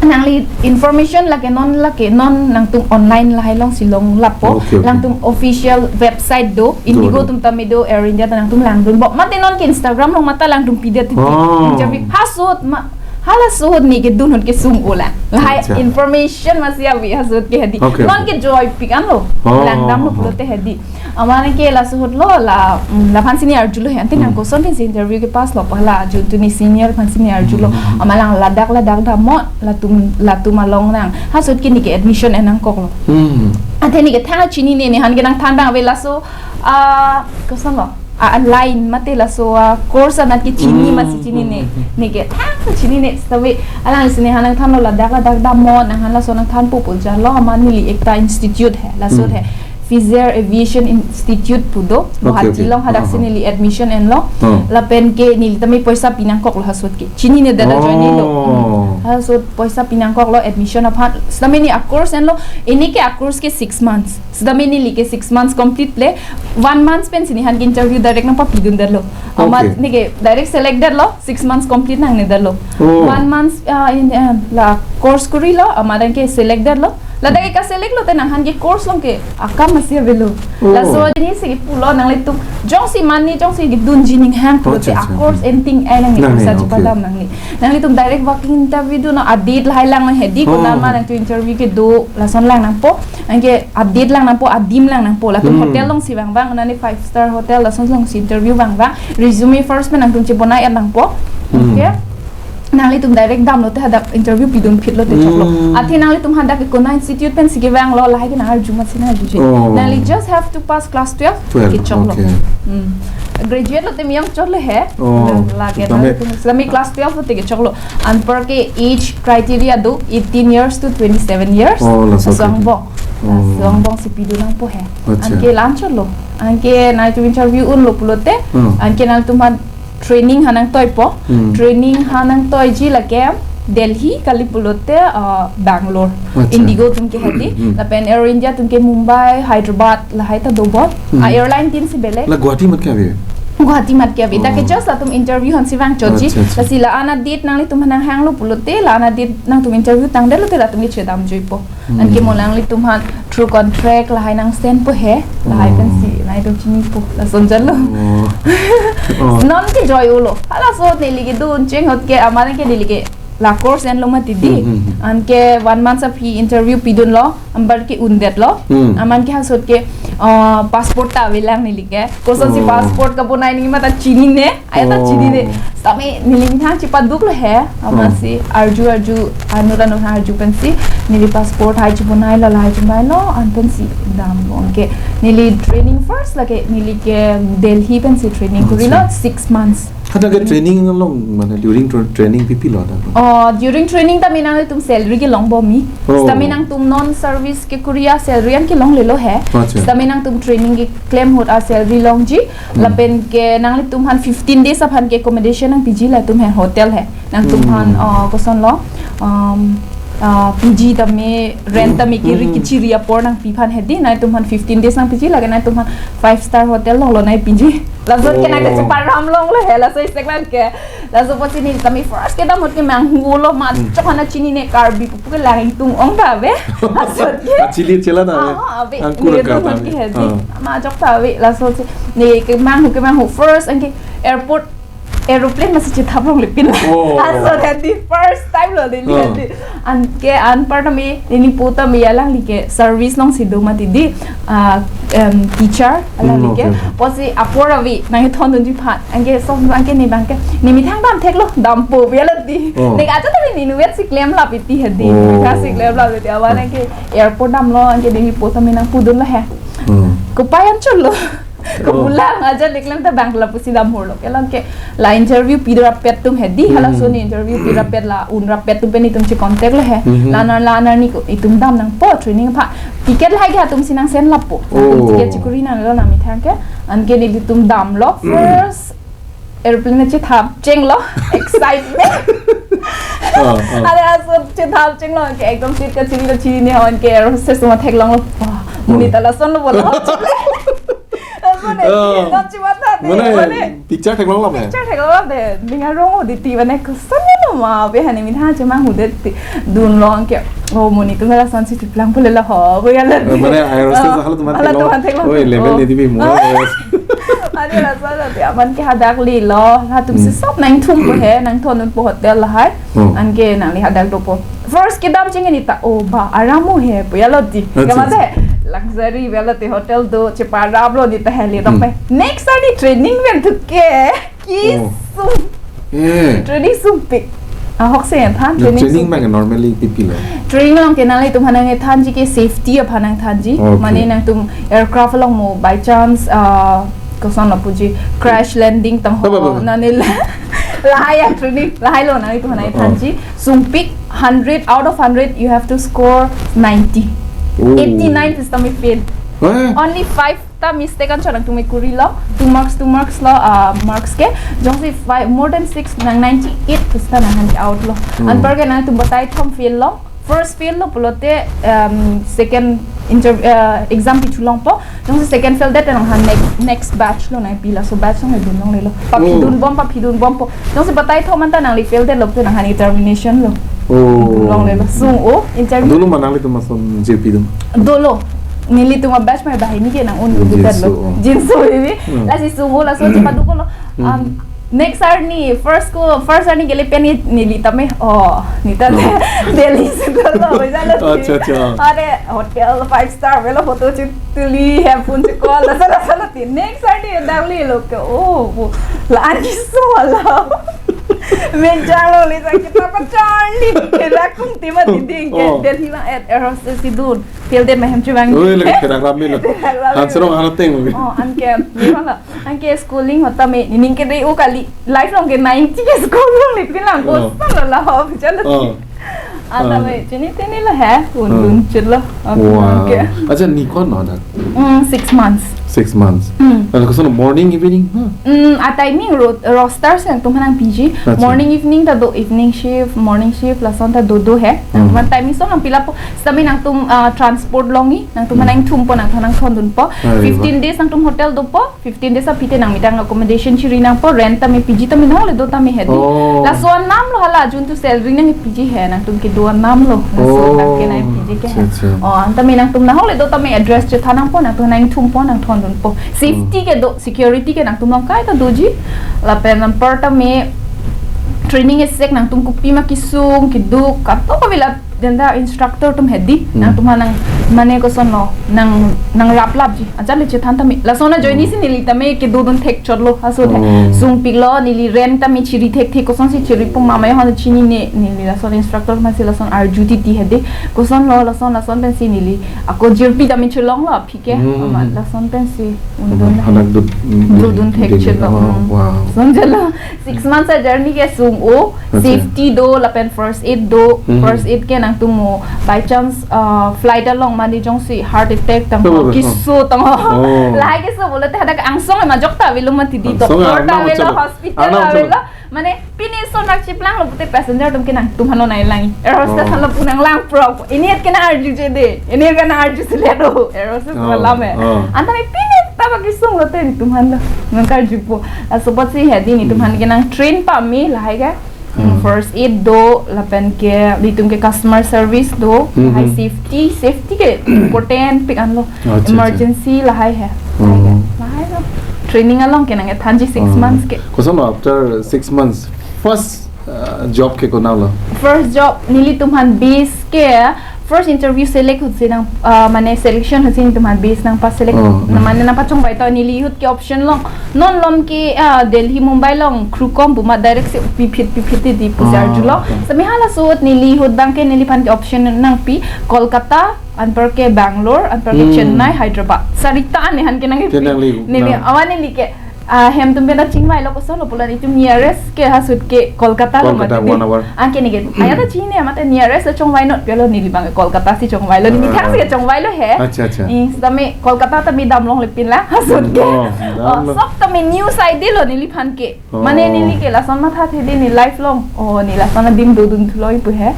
nangli information lake non lake non nangtum online lahai along si longlappo. Okay, okay. Nangtum official website do, Indigo do, do. Atum tame do, Air India ta nangtum langdunpo. Mate non ke Instagram along mate langdun pidet. Oh. Interview. Halaso ahut ma, halaso ahut ne kedun ahut kesung-o lang. Lahai, acha, information masi ave halaso ahut ke hedi. Okay, non, okay, ke joy pik anlo. Oh, langdamlo, oh, oh, pulote hedi. Amat nang ke laso ahut lo la, mm, laphan si ne arjulo he. Ante nang, hmm, koson pensi interview kepass lo pu la, jun tu ne senior aphan si ne arjulo. Hmm. Amat alang ladak ladak damnon, latum latum along nang. Halaso ahut ke ne ke admission en nangkoklo. Hmm. Ante ne ke thang chinine, ne han ke nangthan abang ave laso, ah, koson lo. Ah, line mate laso, ah, course anat ke chini, hmm, masi chinine. Hmm, hmm, hmm. Ne ke thang chinine, sitame alangli si ne han nangthanlo ladak ladak damnon, nang han laso nangthanpo pu jalo, amat neli ekta institute he, laso, hmm, he. Fizzer Aviation Institute pu do, okay, Guwahati, okay, along, hadak si, aha, neli admission enlo. Oh. Lapen ke neli tame poisa pi nangkoklo halaso ahut ke. Chinine dada, oh, join-ilo. Hmm. Halaso ahut poisa pi nangkoklo admission aphan. Sitame ne a course enlo, ne ke a course ke six months. Sitame neli ke six months complete le, one month pensi ne han ke interview direct nangpapidundetlo. Amat, okay, ne ke direct select detlo, six months complete nangnedetlo. Oh. One month, uh, in, uh, la course korilo, amat nang ke select detlo. Ladak ke ka-select lote nang han ke course along ke akam masi avelo. Oh. Laso ahut ne si pulo nanglitum jongsi mane jongsi kedunji ning hang pulote, oh, acha, acha, a course, hmm, en ting ai nangne, nangne, course, okay, chepadam nangne. Nanglitum direct walk-in interview dunnon, adit lahai lang hedi, oh, konat ma nangtum interview kedo, lason lang nangpo. Anke adit lang nangpo, adim lang nangpo. Latum, hmm, hotel along si vangvang, nani five star hotel, lason along si interview vangvang. Resume first pen nangtum chebonai et nangpo. Hmm. Okay. Nanglitum direct damlote hadak interview pidun phitlote choklo. Hmm. Athe nanglitum hadak ke konat institute pensi kevanglo, lahai ke nang arju masi nang arjuje. Oh. Nangli just have to pass class twelve, twelve, ke choklo. Okay. Hmm. Graduate lote miyong choklo he. Oh. Lake, tame, nanglitum, sitame class twelve lote ke choklo. Anpar ke age criteria do, eighteen years to twenty-seven years. Oh, laso, laso, okay, angbong. Oh. Laso angbong si pidun nangpo he. Acha. Anke la-an choklo. Anke nangtum interview unlo pulote. Hmm. Anke nangtum aphan training han nangtoipo. Hmm. Training han nangtoiji lake, Delhi, kali pulote, ah, Bangalore. Acha. IndiGo atum ke hedi, Hmm. lapen Air India atum ke Mumbai, Hyderabad, lahai ta dobom. Hmm. Ah, airline tin si belek. La Guwahati mat ke ave? Guwahati mat ke ave. Ta ke Oh. just latum interview aphan si vangchotji. Acha, acha. Lasi la-an a-date nanglitum aphan nanghanglo pulote, la-an a-date nangtum interview tangdet lote latum ke chedam juipo. Hmm. Anke mo nanglitum aphan through contract lahai nang send po he. Lahai Oh. pensi, nangtum chinipo. Lason jalo. Oh. Oh. Non ke joi ulo. Halaso neli kedun cheng ahut ke amat ke neli ke la course enlo mati di. Hmm, hmm, hmm. Anke one month aphi interview pidunlo, anparke undetlo. Hmm. Amat ke ha ahut ke, ah, passport ta avelang neli ke. Kosonsi Oh. passport kabonai nangji mata chinine. Ai ta Oh. chinine. Sitame neli methang chepaduklo he. Amat Oh. si arju arju, anut anut aphan arju pensi neli passport hai chibonailo, lahai chibonailo, an pensi damlo. Anke neli training first lake neli ke Delhi pensi training Acha. kurilo six months. Hadak ke training along, mane during tra-, training pi pilo hadak? Oh, during training tame nangtum salary kelongbom mi. Oh. Sitame nangtum non service kekuri a-salary an kelonglelo he. Acha. Sitame nangtum training keklem ahut a-salary longji. Hmm. Lapen ke nanglitum aphan fifteen days aphan ke accommodation nangpiji latum he, hotel he. Nangtum Hmm. aphan, uh, kosonlo, um, uh, P G tame, rent tame kiri Hmm. kechiri apor nangpi aphan hedi, nangtum aphan fifteen days nangpiji, lake nangtum aphan five star hotel longlo nangpiji. Lason ke nang Oh. cheparam longlo he, laso isek lang ke. Laso apotsi neli tame first kedam ahut ke manghulo, ma Hmm. chok hana chinine, Karbi pu ke lang ingtung ong ta ave. Lason ke. Achili chela ta ave. Ah, ave. Angkur neli ka ta kedun ahut ave. ke hedi. Ah. Ma chok ta ave. Laso si neli kemanghu, kemanghu first anke airport aeroplane masi chethap longle pin. Oh. Laso hedi first time lo neli Oh. hedi. Anke anpar tame neli po tame alangli ke service alongsi do mati di, ah, em, teacher alangli Hmm, ke. okay, okay. Apotsi apor ave nangthondunji aphan. Anke som anke ne abang ke, ne methang damtheklo, dampo pu alo di. Oh. Ne ajat tame ne inutvet si klemlap iti hedi. Oh. Kasi klemlap iti. Awan Oh. anke airport damlo, anke neli po tame nangpudunlo he. Hmm. Kopai anchotlo. Oh. Kepulang aja ne klem ta bang lapusi dam hurlo. Kelong ke la interview pirapet atum hedi. Hmm. Halaso ne interview pirapet la-un rapet atum pen itum checontact lo he. Mhm. La-an la-an arni ko itum dam nangpo training aphan. Ticket lahai ke atum si nang send lappo. Atum Oh. ticket chekuri nanglo nang methang ke. Anke nelitum damlo. First aeroplane chethap chenglo. Excitement. Ah, ah. Are aso chethap chenglo ke ekdom seat kachiri kachiri ne, anke air hostess atum theklonglo. Wah, Oh. monit ta lasonlo bolo. Lason ne, Oh. ekdom chimatha de, Mane, mane. picture theklonglo me? Picture theklonglo de, ninga rong o di ti mane koson lo ma, ave hane methang chemanghu det ti, dunlo anke, oh, monit atum lasonsi cheplang pule la ho, pu alo. Eh, mane, air hostess Oh, hala atum hala theklong. atum theklong. Oi, level Oh. ne di bi mo. Oh. Adi lason ati aman ke hadak lelo, latum si Hmm. sop nangthumpo he, nangthondunpo hotel lahai. Hmm. Anke nangli hadak dopo. First kedam cheng neli ta, oh ba, aram o he, pu alo di. Acha, Kemate, acha. luxury pu alo di, hotel do, cheparaplo neli ta heli Hmm. rok pe. Next arni training pen thut ke, ki Oh. sum. Eh. Training sumpik. Ahok se than, Na training training sumpik. mang normally pi pilo? Training along ke nanglitum aphan nangthanji ke safety aphan nangthanji. Okay. Mane nangtum aircraft along mo by chance, ah, koson lapuji, crash landing tang Ba, ba, ba, ho, ba. nani la-, lahai a training, lahai lo nanglitum aphan Oh. nangthanji. Sumpik hundred, out of hundred, you have to score ninety. Oh. Eighty-nine sitame fail. Eh? Only five ta mistake anchot nangtum kurilo. Two marks, two marks lo, ah, marks ke. Jongsi five, more than six, nang ninety-eight sita nanghan out lo. Hmm. Anpar ke nangtum batai thom fail lo. First fail lo pulote, um, second inter-, uh, exam pi chulongpo. Jongsi second fail det nanghan next, next batch lo nangpi, laso batch along dunlonglelo. Paphidun Oh. bom, paphidun bompo. Jongsi batai thom anta nangli fail det lo pu nanghan examination lo. Oh. Dunlonglelo. Sung o, interview. Dolo ma nanglitum ason J P dum? Dolo. Nelitum a-batch mai banghini ke nang-un Jinso, ududet lo. oh. Jinso ini. Hmm. Lasi sung o, laso chepaduk lo. Hmm. Um, next arni, first ko, first arni kele pen ni, neli tame, oh, neli ta Oh. Delhi si dolo, bisa lo. Acha, acha. Are, hotel five star, avelo photo chituli, have phone checall, laso, laso lo ti. Next arni, darli lo ke, oh, bu, la arni so lo. Menjalo le sa kita pa charli. Kela kung tima dinding ke, Oh. Delhi ma et, air hostess si dun. Fail det ma hem chevang. Oi, lagi kerak rame lo. Kerak rame. Hansero lo. Harateng lo. Oh, anke, ni mana? Anke schooling hotam me, nining ke dei o kali, life along ke ninety ke score longle pinlang, Oh. koson lo la ho, jalo. Oh. Ana Ah. me, chini tini lo he, un Oh. un chit lo. Wow. Anke. Acha, ni ko-an lo dak? Mm, six months. Six months. Mm. Lalu koson morning, evening, ha? Mm, a timing ro roster si nangtum aphan nangpiji. Acha. Morning, evening ta do, evening shift, morning shift, lason ta do do he. Hmm. Nangtum aphan timing so nangpi lapo. Sitame nangtum, ah, transport longji, nangtum aphan Hmm. nangthumpo, nangtum aphan nangthondunpo. Are wah. Fifteen days nangtum hotel dopo, fifteen days aphi te nangmethang accommodation chiri nangpo, rent tame P G tame nahok le do tame he di. Oh. Laso anam lo hala juntu salary nangpiji he, nangtum kedo anam lo. Laso Oh. nang ke nangpiji ke he. Acha, acha. Oh, an tame nangtum nahok le do tame address chethan nangpo, nangtum nangthumpo, nangthondunpo. Safety Hmm. kedo, security ke nangtum along kaita doji. Lapen anpar tame training esek nangtum kopima kesung, keduk, kato kavela denda instructor atum he di, Hmm. nangtum aphan nang, mane koson lo, nang, nangraplapji. Ajat le chethan tame. Lason ajoine Hmm. si neli tame kedodun thekchotlo, aso the. Oh. Sungpiklo, neli rent tame chiri thekthe, kosonsi chiripo mama hon chinine, neli lason instructor aphan si lason arju titi he di. Koson lo, lason, lason pensi neli. Ako jirpi tame chelonglo, aphi ke, Hmm. ama lason pensi. Ama undun. Hadak dut, mm, Dodun ding, thekchotlo. Oh, Hmm. wow. Lason chelo. Six months a journey ke sung o, Acha. safety do, lapen first aid do, Hmm. first aid ke nangtum mo by chance, uh, flight along mane jongsi heart attack tang Betul, betul. kiso tang Oh. lahai kiso pulote hadak angsong ma jokta avelo mati di Angsong doctor ta ama avelo chalo. hospital Ana ta chalo. avelo. Mane pine so nangchiplanglo pute passenger atum ke nangtum aphan nanglang. Air hostess Oh. aphan lo pu nanglang pro. Ini ke nang arju je de. Ini ke nang arju sele do. Air hostess Oh. aphan lame. Oh. An tame pine ta bagi sung lote netum aphan lo. Nangkarjupo. Laso apotsi he di netum aphan Hmm. ke nangtrain pame lahai ke. Hmm. First aid do, lapen ke netum ke customer service do, Hmm, lahai hmm. safety, safety ke important pik anlo. Acha, acha. Emergency lahai he. Hmm. Lahai ke. Lahai lo. Training along ke nangkethanji six Hmm. months ke. Koson lo after six months, first, uh, job ke konat lo? First job, nelitum aphan base ke, first interview select ahutsi nang, uh, mane selection ahutsi netum aphan base nangpa select, Oh, na, oh. mane nangpachongvai to neli ahut ke option long. Non lom ke, ah, Delhi, Mumbai along crew kom pu ma direct si piphit piphit di pusi Ah, arjulo. okay. Sitame halaso ahut neli ahut abang ke neliphan ke option nangpi Kolkata, anpar ke Bangalore, anpar ke Hmm. Chennai, Hyderabad. Sarita ane aphan ke nangpi. Ke nangli, Neli, nang- awan neli ke, ah, hem atum pen ta chingvailo koson lo pulo netum nearest ke halaso ahut ke Kolkata lo Kolkata, mati di. one hour. Anke neli ke, aya ta chini mate nearest lo chongvai not pelo neli abang ke Kolkata si chongvailo. Neli Ah. thang si ke chongvailo he. Acha, acha. Ing sitame Kolkata tame damlongle pinlang halaso ahut ke. Oh, Oh, damlo. Sok tame new side lo neliphan ke. Oh. Mane neli ke lason mathathe di ne life long. Oh, ne lason adim dodun thuloi pu he.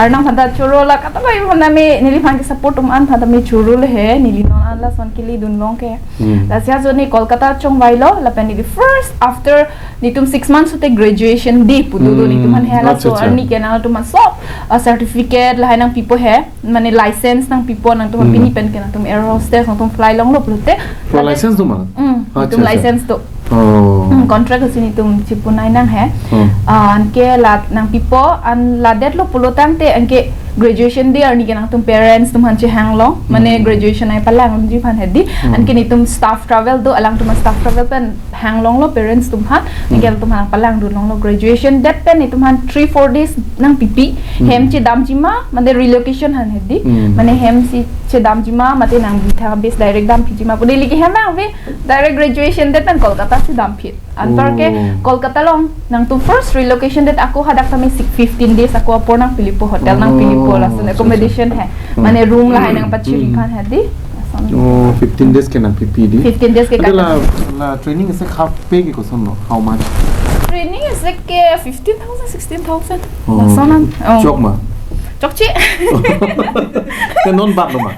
Arnam aphan ta choro la kata bai aphan tame neliphan ke support atum an aphan tame choro le he. Neli non an lason keledun long ke. Hmm. Lasi ajo ne Kolkata chongvailo, lapen neli first after netum six months ahut te graduation day pu dodo Hmm. netum aphan he Acha, laso acha. arni ke nangtum aphan sob, ah, certificate lahai nangpipo he. Mane license nangpipo nangtum Hmm. pini pen ke nangtum air hostess nangtum fly longlo pulote. For Ladet license do ma? Hmm, Acha, nangtum acha. license do. Oh. Hmm, contract ahutsi netum chipunai nang he. Hmm. Ah, anke la nangpipo an ladetlo pulo tangte anke graduation day arni ke nangtum parents atum aphan chehang long. Mane Hmm. graduation ai palangji aphan he di. Hmm. Anke netum staff travel do alangtum staff travel pen hang longlo parents atum aphan, Hmm. ningkel atum aphan palangdun longlo graduation date pen netum aphan three four days nangpipi, Hmm. hem chedamji ma, mane relocation aphan he di, Hmm. mane hem si chedamji ma, mate nangbi tha base direct damphitji ma, pu neli ke hem nangve, direct graduation date pen Kolkata si damphit. Anpar ke Oh. Kolkata along nangtum first relocation date ako hadak tame sik fifteen days ako apor nangpipo hotel Oh, nangpipo lason acha, accommodation acha. he. Hmm. Mane room lahai nangpachiri Hmm. aphan he di. Lason. Oh, fifteen days ke nangpipi di. Fifteen days ke Ante kata. la, la training isi half pay ke koson lo? How much? Training isi ke fifteen thousand, sixteen thousand. Oh. Lason an. Oh. Chok ma? Chokche. Te non bat lo ma?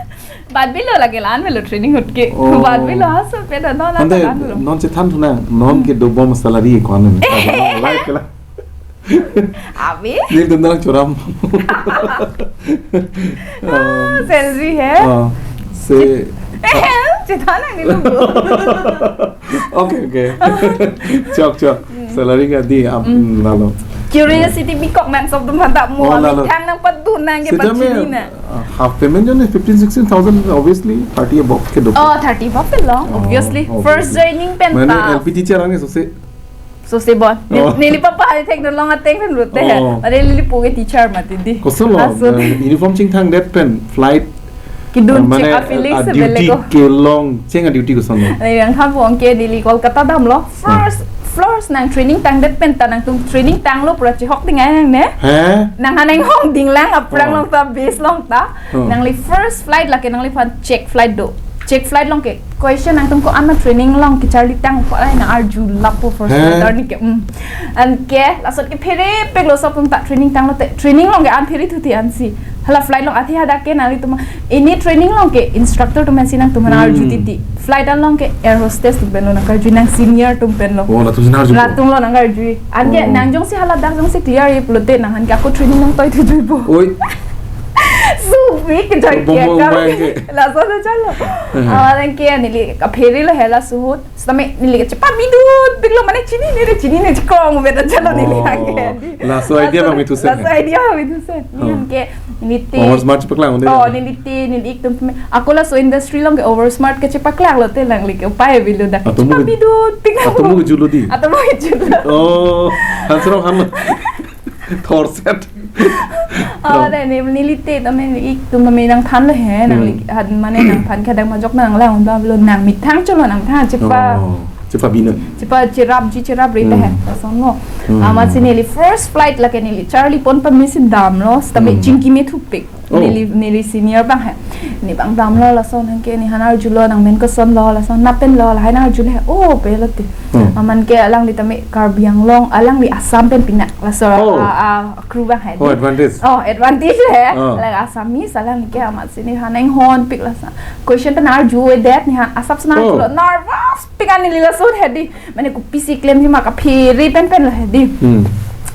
Bat bilo lage lan bilo training ahut ke. Oh. Bat bilo halaso pen ta non Ante ata lan bilo. non chethan thunang, non Hmm. kedobom salary ko-an? Life ke la. Ave? Neli dun nang choram. Ah, Um, salary he? ah, se Chethan nang ni lugu. Okay, okay. Chok, chok. Hmm. Salary ke di ap Hmm. lalo. Curiosity bikok nang sob atum aphan ta mo Oh, lalo. Methang nangpadun nang ke Sita me, pachini na. uh, half payment jo ne fifteen, sixteen thousand, obviously, thirty above ke do. Oh, thirty above ke long, Oh, obviously. First obviously. joining pen Mane ta. L P teacher ang ne sose. Sose bon. Oh. Neli papa hai thek no long ateng pen rute. Oh. Mane neli po ke teacher mati di. Koson lo, Lason. uh, uniform chingthang det pen flight. Kedun Uh, mane, ching a feeling uh, se duty beleko. kelong cheng a duty koson lo? Neli yang khan po anke neli Kolkata damlo. First, Hmm. first nang training tangdet pen ta nangtum training tanglo pura chihok ding ai nang ne. He? Nang haneng hong ding lang aphrang Oh. long ta base long ta. Oh. Nangli first flight lake nangliphan check flight do. Check flight along ke question nangtum ko-an ma training along kecharli tang ko ai nang arju lapo first He? Flight arni ke. Mm. Anke laso ke phere pek lo sop tum ta training tanglote training along ke an phere thuti ansi. Hala flight along athe hadak ke nanglitum ini training along ke instructor atum ansi nangtum Hmm. arju titi. Flight along ke air hostess atum pen lo nangkarju nang senior atum pen lo. Oh, latum si nangkarju. Latum lo nangkarju. Anke Oh. nang jongsi hala dak jongsi clear-i pulote nangphan ke ako training nangtoi thujuipo. Oi. So big joy Bom kia bom kam. Bang ke. Laso na chalo. Hmm. Ah, anke neli kaphere lo hela suhut. Sitame neli kachepabidun pik lo mane chinine chinine chikong beta chalo neli Oh. Anke. Laso idea Laso, bang mithusen laso he. Idea bang mithusen. Oh. Anke neli te. Over smart chepaklang undi Oh, ya. Neli te, neli ik atum me. Ako laso industry along ke over smart kachepaklang lote nangli ke upai avelo dak. Atomo ke Chepabidun pik lo. Atomo kejut lo di. Atomo kejut lo. Oh, han serong han lo. Thorset. Oh, Oh. Dai ne neli te tame ik atum tame nangthan lo he, nang Hmm. lik, had mane nangthan kadang majok nanglang un lo nang methang cholo nangthan chepa. Oh, chepabinun. Chepa cherapji cherapre ta he, Hmm. lason lo. Hmm. Amatsi neli first flight lake neli charli pon pame si damlo, sitame Hmm. chingki me thupik. Oh. Neli, neli senior bang he. Ne bang damlo lason anke nephan arjulo nangmen koson lo lason nap pen lo lahai nang arjulo he. Oh, pe lo ti. Hmm. Amatsi ke alangli tame Karbi Anglong, alangli Assam pen pinak laso Oh. a, a, crew bang he. Oh, advantage. Oh, advantage he. Oh. Alang Assamese, alangli ke amatsi nephan inghon pik laso. Question pen arjuvedet nephan asap sena Oh. arjulo nervous pik an neli lason he di. Mane kopisi klemji ma kaphere pen pen lo he di. Hmm.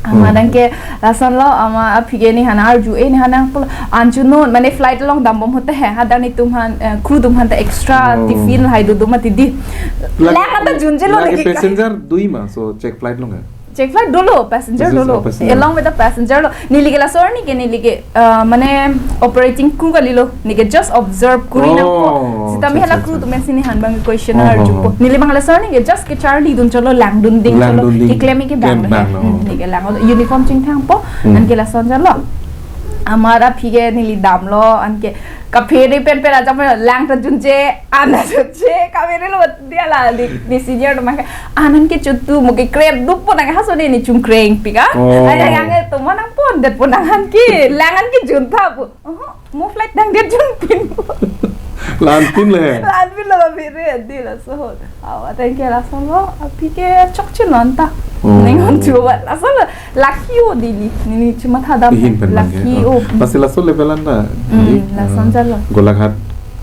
Amat Oh. anke lason lo amat aphi ke nephan arju e nephan nangpulo. Anju non mane flight along dambom ahut he hadak netum aphan, eh, crew atum aphan ta extra Oh. tiffin lahai dodo mati di. Lake Lang anta junje lo lake lagi ka. Passenger dui ma so check flight along he. Check flight dolo, passenger Passenger, dolo. Passenger. Along with the passenger lo. Neli ke laso arni ke neli ke, uh, mane operating crew kali lo. Neli ke just observe kuri nangpo. Oh, Sitame acha, hala acha, crew acha. Atum ansi nephan bang question Oh, arju oh, po. Oh. Neli bang laso arni ke just kecharlidun cholo langdun ding cholo. Langdun ding. Keklem ke bang Klem lo he. Bang lo. Hmm, neli ke lang uniform chingthang po. Hmm. Anke lason chalo. Amat aphi ke neli damlo anke kaphere pen pen ajak pen lang ta junje, an ta junje, kaphere lo dia la di, di senior atum ke. An anke chutu mo ke krep dup pon nang haso ne ne chungkreng pik a. Oh. Ay, ay, ang to manang pondet pon nang anke, lang anke juntha pu. Oh, mo flight dangdet junpin pu. Lanpin le. Lanpin lo kaphere di laso. Awa, thank you laso lo. Aphi ke chokche non ta. Oh. Neng hon chuwa laso lo. Lucky o di neli, neli chematha dam. Ihin pen bang ke. Lucky Oh. o. Lasi laso level an ta. Hmm, Di, lason eh, chalo. Golaghat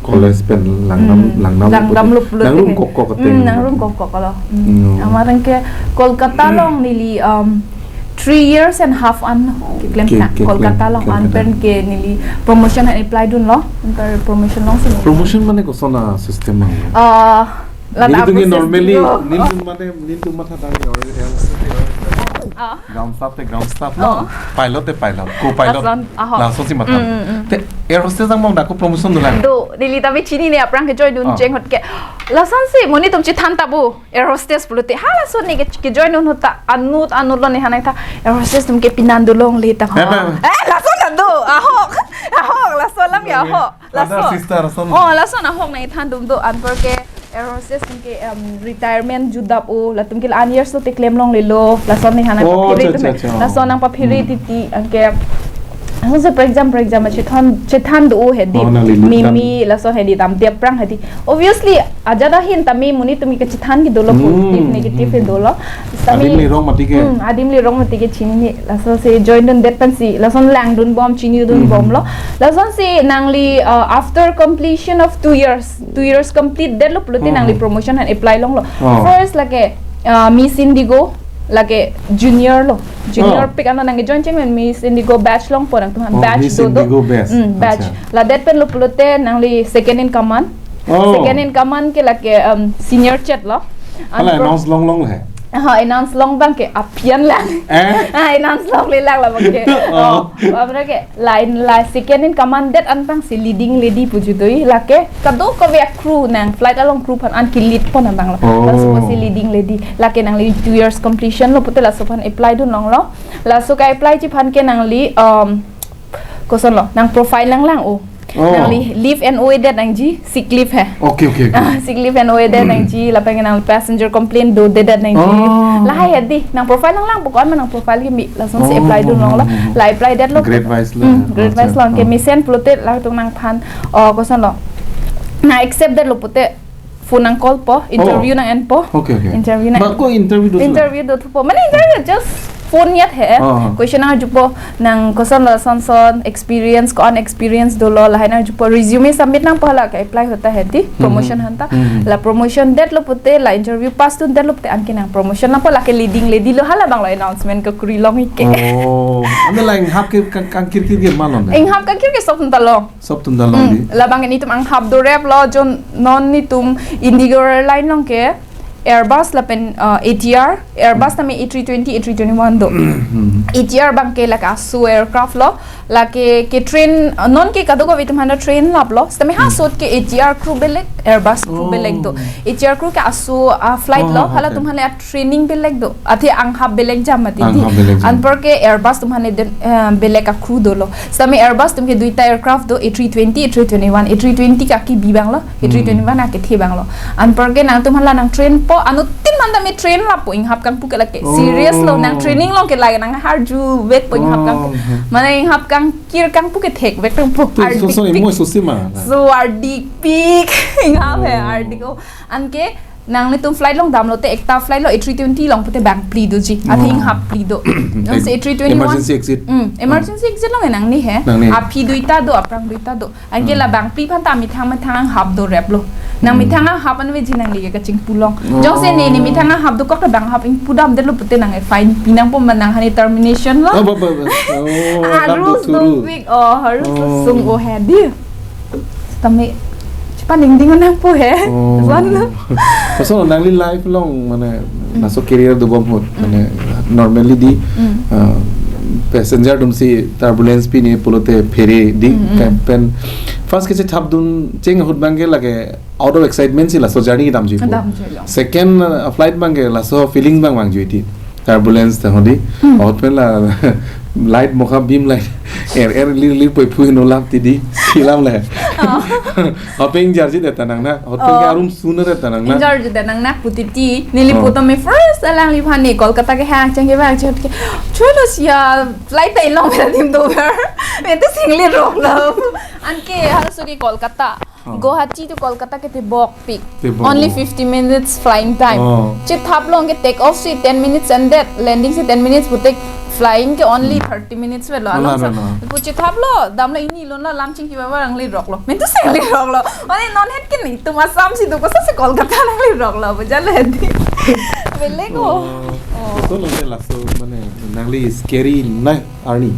College pen langdam, Hmm. langdam Langdam lup lup nangrum lup. Kok kok Hmm, ateng. Nangrum kok kok lo. Hmm. Hmm. Amat anke Kolkata along neli, um, three years and half an keklem Ke-, tha. Keklem, Kolkata along keklem an tha. Pen ke neli promotion an apply dunlo. Anke promotion alongsi neli. Promotion mane koson a system bang? Ah, Lata Nelitum ke appreciate normally, dilo. Nelitum mane, nelitum matha dang ya, ya, ya, Ah. Ground staff te ground staff lo. Oh. Pilot te pilot, co-pilot. Lason, ahok. Lasonsi matha. Mm, mm, mm. Te air hostess angbong dak ko promotion dolang. Do, neli tame chinine aphrang ke join dun Oh. Cheng ahut ke. Lasonsi monit atum chethan ta bo, air hostess pulote. Ha lason ne ke, ke join dun ahut ta anut, anut lo nephan nangthan. Air hostess atum ke penan dolongle ta. Eh, ho. Ba. Eh, lason ta do. Ahok. Ahok, lason alam ya, ahok. Brother, Lason. Sister, lason. Oh, lason ahok nangthan dun do anpar ke air hostess ke, um, retirement jutdap o, latum ke la-an years lo te klem longlelo, lason nephan Oh, nangpaphere acha, atum acha, acha. Lason nangpaphere Hmm. titi, anke, lason se prekjam, prekjam, chethan, chethan do o he di. Oh, nangli Mimi, dam. Lason he di dam, dia aphrang he di. Obviously, ajat ahin tame monit atum ke chethan ke dolo, Hmm, positive, negative hmm, he dolo. Tame Adim le rong mati ke. Hmm, adim le rong mati ke chinine, lason se join dundet pensi, lason langdun bom, chinidun Hmm. bom lo. Lasonsi nangli, uh, after completion of two years, two years complete detlo pulote Oh, nangli oh. Promotion an apply longlo. Oh. First lake, uh, Miss Indigo, lake junior lo. Junior Oh. Pik ano nangke join cheng pen Miss Indigo batch longpo nangtum aphan Oh, batch Miss do do. Indigo batch. Mm, batch. Acha. Ladet pen lo pulote nangli second in command. Oh. Second in command ke lake, um, senior chet lo. Hala Anpar announce longlongle. Aha, announce long abang ke aphi an lang. Eh? Ah, announce longle lang la abang ke. Oh. Oh, abang ke line la second in command det an abangsi leading lady pu jutoi lake kadokave a-crew nang flight along crew aphan an ke-lead pon abang lo. Oh. Laso apotsi leading lady lake nangli two years completion lo pulote laso aphan apply dun longlo. Laso ka-applyji aphan ke nangli, um, koson lo, nang profile nanglang o. Oh. Nangli leave N O A det nangji, sick leave he. Okay, okay, okay. Ah, sick leave N O A det nangji, lapen nang passenger complaint dodedet nangji. Oh. Lahai he di, nang profile nanglang pokok ma nang profile kimi, lasonsi Oh, apply dun oh, longlo. Oh, oh. La apply detlo. Grade wise lo. Hmm, grade wise Acha. Lo, anke Oh. Mesen pulote latum nangphan, oh, koson lo. Na accept detlo pute phone nang call po, interview Oh. nang en po. Okay, okay. Interview nang Ba en ko po. Interview do Interview do thupo. Mane interview just phone yat he. Oh. Question nang jupo nang koson lo son son experience ko an experience dolo lahai nang jupo resume submit nang po la ka apply hota hai di Hmm. promotion aphan ta. Hmm. La promotion detlo pute la interview pass dun detlo pute anke nang promotion nang po lake leading lady lo hala bang lo announcement ke kuri long ike. Oh. Anda la inghap ke kang kang kir kir ke malon. Inghap kang kir ke sop ta lo. Sop atum ta long Hmm, di. Labang ke netum anghap dorep lo jon non netum Indigo Airline long ke Airbus lapen uh, A T R, Airbus tame A three twenty, A three twenty-one do. Hmm. A T R bang ke lake aso aircraft lo, lake ke train uh, non ke kadokave atum aphan ta train lap lo. Sitame ha Hmm. sot ke A T R crew belek, Airbus crew Oh. belek do. A T R crew ke aso uh, flight Oh, lo, hala okay. atum aphan le training belek do. Athe anghap belek jam mati di. Anghap belek jam. Anpar ke Airbus atum aphan le den, eh, belek a crew dolo. Sitame Airbus atum ke duita aircraft do, A three twenty, A three twenty-one. A three twenty ke kebi bang lo, A three twenty-one Hmm. ke kethe bang lo. Anpar ke nangtum aphan la nang train po, anuttin aphan tame train lap po, inghap kangpu ke lake. Oh. Serious lo, nang training long ke lake nang harju vek po inghap kangpu. Oh, okay. Mane inghap kang kir kangpu ke thek vek kangpu. Tu, so, so, Ardik imo pik. Susi ma. So ardik pik. Inghap he Oh. ardik o. Anke nanglitum flight long damlote ekta flight lo A three twenty long pute bang phli doji. Athe Oh. inghap phli do. Nang se A three twenty-one. Emergency exit. Hmm, emergency exit long nangne he. Nangne. Aphi duita do, aphrang duita do. Anke Hmm. la bang phli aphan ta methang methang anghap dorep lo. Nang Hmm. methang anghap an veji nangli ke kachingpu long. Oh. Jongsi ne ne methang anghap dokok ta bang hap ingpu dam detlo pute nang fine pi nang po ma nang hani termination lo. Oh, ba, ba, ba. Oh, Ah, lam rules do turu. Big. Oh, harus Oh. sung o he di. Tame, cepat ding ding nang po he. Oh. Wan lo. Koson nangli life long mane Hmm. laso career dobom ahut Hmm. mane normally di Hmm. uh, passenger atum si turbulence pine pulote phere di Hmm, hmm. Kan pen first kechethap dun cheng ahut bang ke lake out of excitement si laso journey damji po. Damji lo. Second uh, flight bang ke laso feelings bang bang juiti. Turbulence ta hodi. Hmm. Ahut pen la light mokha beam light. Er er lir lir poi phui no lam ti di. Silam le. Oh. Ahut pen jarji det ta nang na. Ahut pen Oh. ke arum suna det ta nang na. Injar juda nang na putiti. Neli Oh. puta me first alangli aphan ne Kolkata ke hang chang ke bang chot ke. Chot siya flight ta ilong bela dim do ber. Mente singli rok lo. Anke halaso ke Kolkata. Oh. Guwahati to Kolkata ke tebok pik. Tebok, Only oh. fifty minutes flying time. Oh. Chethap long ke take off si ten minutes and that landing si ten minutes pute flying ke only Hmm. thirty minutes velo. Ala, along sa. Ala, ala. Pu chethap lo, damlo ini lon lo lam chingki ba barang le rok lo. Mente singli rok lo. Mane non het ke netum Assam si do kosa si Kolkata nangli rok lo. Bujalo di. Belek o. Oh. Oh. Koson lo ke laso mane nangli scary nai arni.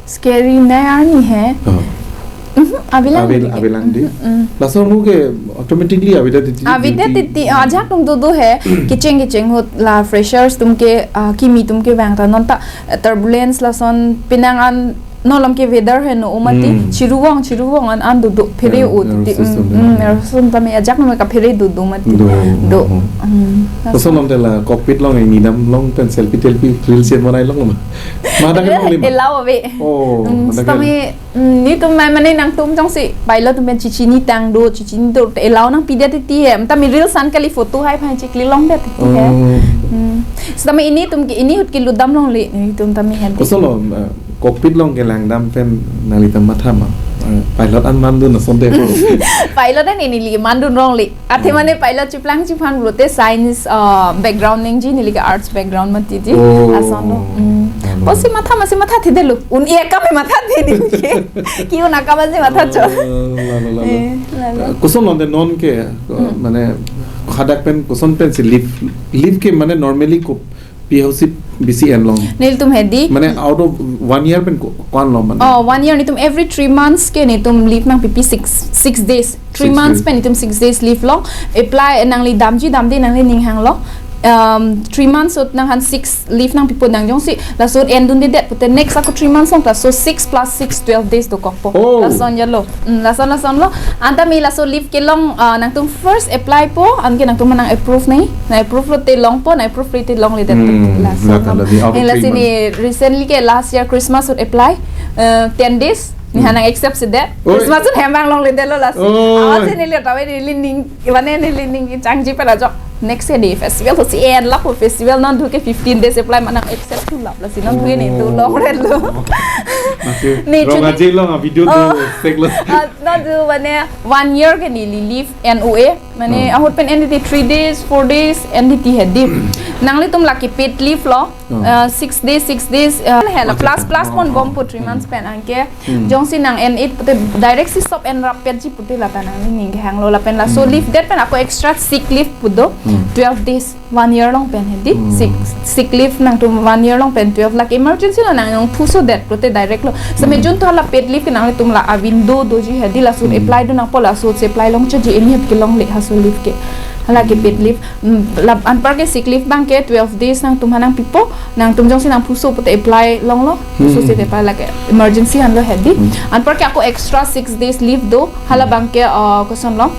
Scary nai arni he. Oh. Mhm, abilang Abil, di ke. Abilang di. Mhm, mhm. Laso mu ke automatically avida titi. Avida duty. Titi, ah, ajak atum do do he. Kecheng kecheng ahut la freshers atum ke, ah, kimi atum ke bang ta non ta, eh, turbulence lason penang an non lam ke weather he no mati. Hmm. Chiru vong, chiru vong an an do do phere Yeah, o titi. Nervous system Mm, mm, dia. Nervous system tame ajak atum ke phere do do mati. Do, Do. oh, oh. Mm. Koson lo te la cockpit long ini dam long pen selfie telfie reels yen monai long ma. Ma da ke long lima. Allow ave. Oh, Mm, ma da ke. Tame Mm, netum mai mane nangtum jongsi pilot atum pen chichini tang do, chichini do, te allow nangpi det titi he. Tame reels an kali photo hai phan chikli long det titi he. Oh. Mm. Sitame netum ke, ne ahut ke lut dam longle, netum tame hedi. Koson lo, uh, cockpit long kelang dam pen nangli ta matha ma. Uh, pilot an man dun asonte ko. Pilot an neli man dun longle. Athe Hmm. mane pilot chiplang chiphan pulote science, uh, background nangji, neli ke arts background mati di. Oh. Lason lo. Hmm. Lalo. Pusi matha masi matha thide lo. Un-e akam matha thide ke. Ki un akam masi matha chot. Oh, lalo, lalo. Eh, lalo. Eh, koson lo te non ke, Hmm. mane hadak pen koson pen si leave, leave ke mane normally ko pi hausi bisi en long. Nelitum hedi. Mane out of one year pen ko, ko-an long mane. Oh, one year netum every three months ke netum leave nangpipi six, six days. Three Six months days. pen netum six days leave long. Apply nangli damji damde nangli ning hang long. Um, three months ahut nangphan six leave nangpipo nang jongsi. Laso ahut endunde det pute next ako three months long ta so six plus six, twelve days dokokpo. Oh. Lason ya lo. Mm, lason lason lo. Anta mi laso leave kelong, ah, nangtum first apply po, anke nangtum nang approve nai. Nang approve lote longpo, nang approve lote longledet. Hmm, Lason lakan lo. Lagi, okay, Eh, lasi three ni months. Recently ke last year Christmas ahut apply, eh, ten days. Ni Hmm. hanang accept sedet. Oi. Christmas ahut hem bang longledet lo lasi. Oi. Awas neli tawe neli ning, mane neli ning changji pera jok. Next day festival si en lap festival non thu ke fifteen days apply manang accept thu lap lasi non thu ne thu long ren lo. Masih Ne, rong jadi aja long a video tu Oh. Sek lo. Ah, non thu mane one year ke neli leave en-o-e. Mane Oh. ahut pen en titi three days, four days en titi hedi. Nanglitum lake paid leave lo. Oh. Ah, six days, six days, ah, hela Oh, plus, plus Oh, pon oh. bom po three months pen anke. Hmm. Jongsi nang en-et pute direct si stop en rap petji pute lata nangning kehang lo lapen laso Hmm. leave det pen ako extra sick leave pu do. Hmm. Twelve days, one year long pen hedi. Hmm. Sick, sick leave nangtum one year long pen twelve lakh emergency lo nang nang puso det pute direct lo. Same Hmm. June to hala paid leave ke nanglitum la a window doji hedi laso Hmm. apply do nangpo laso si apply long chotji eni hep kelongle laso leave ke. Hala ke paid leave. Mm, la anpar ke sick leave abang ke twelve days nangtum ha nangpipo, nangtum jongsi nang puso pute apply longlo, puso Hmm. si apply lake emergency anlo hedi. Hmm. Anpar ke ako extra six days leave do, hala abang ke, uh, koson lo,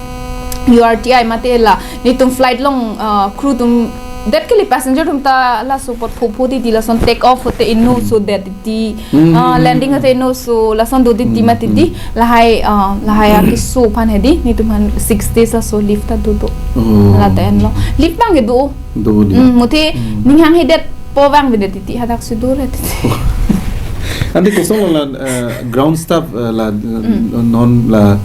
U R T I mate la, netum flight long, uh, crew atum, det kali passenger atum ta laso apot pho pho titi lason take off hote inut so det titi, Hmm. uh, landing hote inut so lason do titi Hmm. mati di, Hmm. lahai, uh, lahai akeso aphan hedi, netum aphan six days laso leave ta do do. Oh. Lata enlo. Leave abang ke do. Do di. Hmm, muthe Hmm. ning hanghedet po abang bine titi hadak si do re titi. Ante koson lo la, eh, ground staff, eh, la, Hmm. non la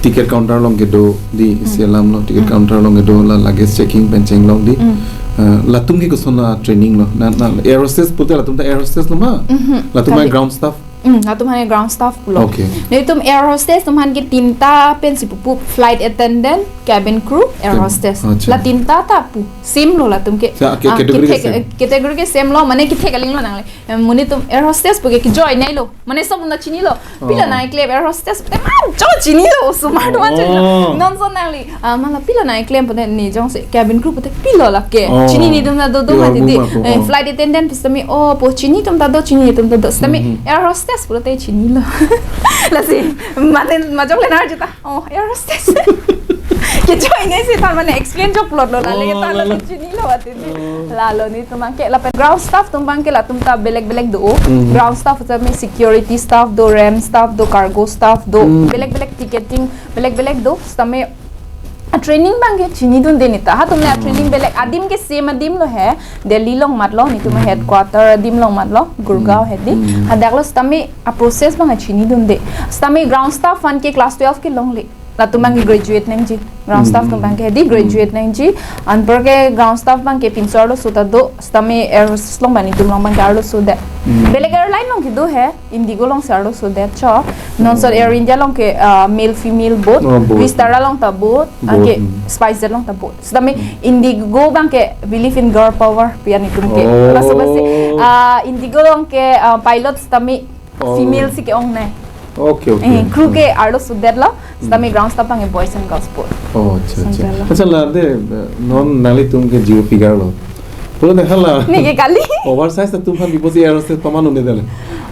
ticket counter along kedo di Hmm. isi alam lo ticket Hmm. counter along kedo la luggage checking pen chenglong di. Hmm. Eh, latum ke koson la training lo. Na, na air hostess pute latum ta air hostess lo ma? Mhm. Latum Kali. Ground staff. Hmm, latum aphan ground staff pulo. Okay. Netum air hostess atum aphan ke tinta pensi pupu, flight attendant, cabin crew, air Cabin. hostess. Acha. La tinta ta pu. Same lo latum ke. Sa-, ke-, Ah, category ke kethek, same. eh, category ke same lo, mane kethek aling lo nangle. Em, monit atum air hostess pu ke kejoi nei lo. Mane sob na chinilo. Oh. Pilo nangklem air hostess. Te man jo chinilo, osomar do man chinilo. Oh. Non so nangli. Ah, mala pilo nangklem pute ne jongsi cabin crew pute pilo lake. Oh. Chini netum ta do do Pilo mati di. Buma po, Eh, oh. Flight attendant pu sitame, oh, po chini atum ta do, chini atum ta do. Sitame Mhm. air hostess pute chinilo. Lasi, mate majok le nar juta. Oh, air hostess. Kejoi nei si than mane explain jok plot lo, lale Oh, ta lalo. Lalo chinilo ati di. Oh. Lalo netum abang ke lapen ground staff atum abang ke latum ta belek belek do. Hmm. Ground staff sitame security staff do, ramp staff do, cargo staff do, Hmm. belek belek ticketing, belek belek do. Sitame a training abang ke chinidunde neta. Hatum le a training belek adim ke same adim lo he. Delhi along mat lo, netum Hmm. headquarter adim along mat lo, Gurgaon Hmm. hedi. Hmm. Hadak lo sitame a process abang chinidunde. Sitame ground staff aphan ke class twelve kelongle. Latum abang ke graduate nangji. Ground staff Hmm. atum abang ke hedi graduate Hmm. nangji. Anpar ke ground staff abang ke pinso arloso ta do. Sitame air hostess along abang netum along abang ke arloso det. Hmm. Belek airline along kedo he. Indigo alongsi arloso det cho. Non so Hmm. Air India along ke, ah, male female both. Oh, both. Vistara along ta both. Both, Anke hmm. SpiceJet along ta both. Sitame Hmm. Indigo abang ke believe in girl power pu ya netum ke. Oh. Laso basi, ah, Indigo along ke, ah, pilot sitame Oh. female si ke-ong nei. Okay, okay. Eh, crew ke Hmm. arloso det lo, sitame Hmm. ground staff abang ke boys and girls both. Oh, acha, acha. Sandal lo. Acha, la de, eh, non nanglitum ke zero figure lo. Pulo de hala. Ne ke kali. Oversize atum aphan bipo si air hostess paman un-e dale.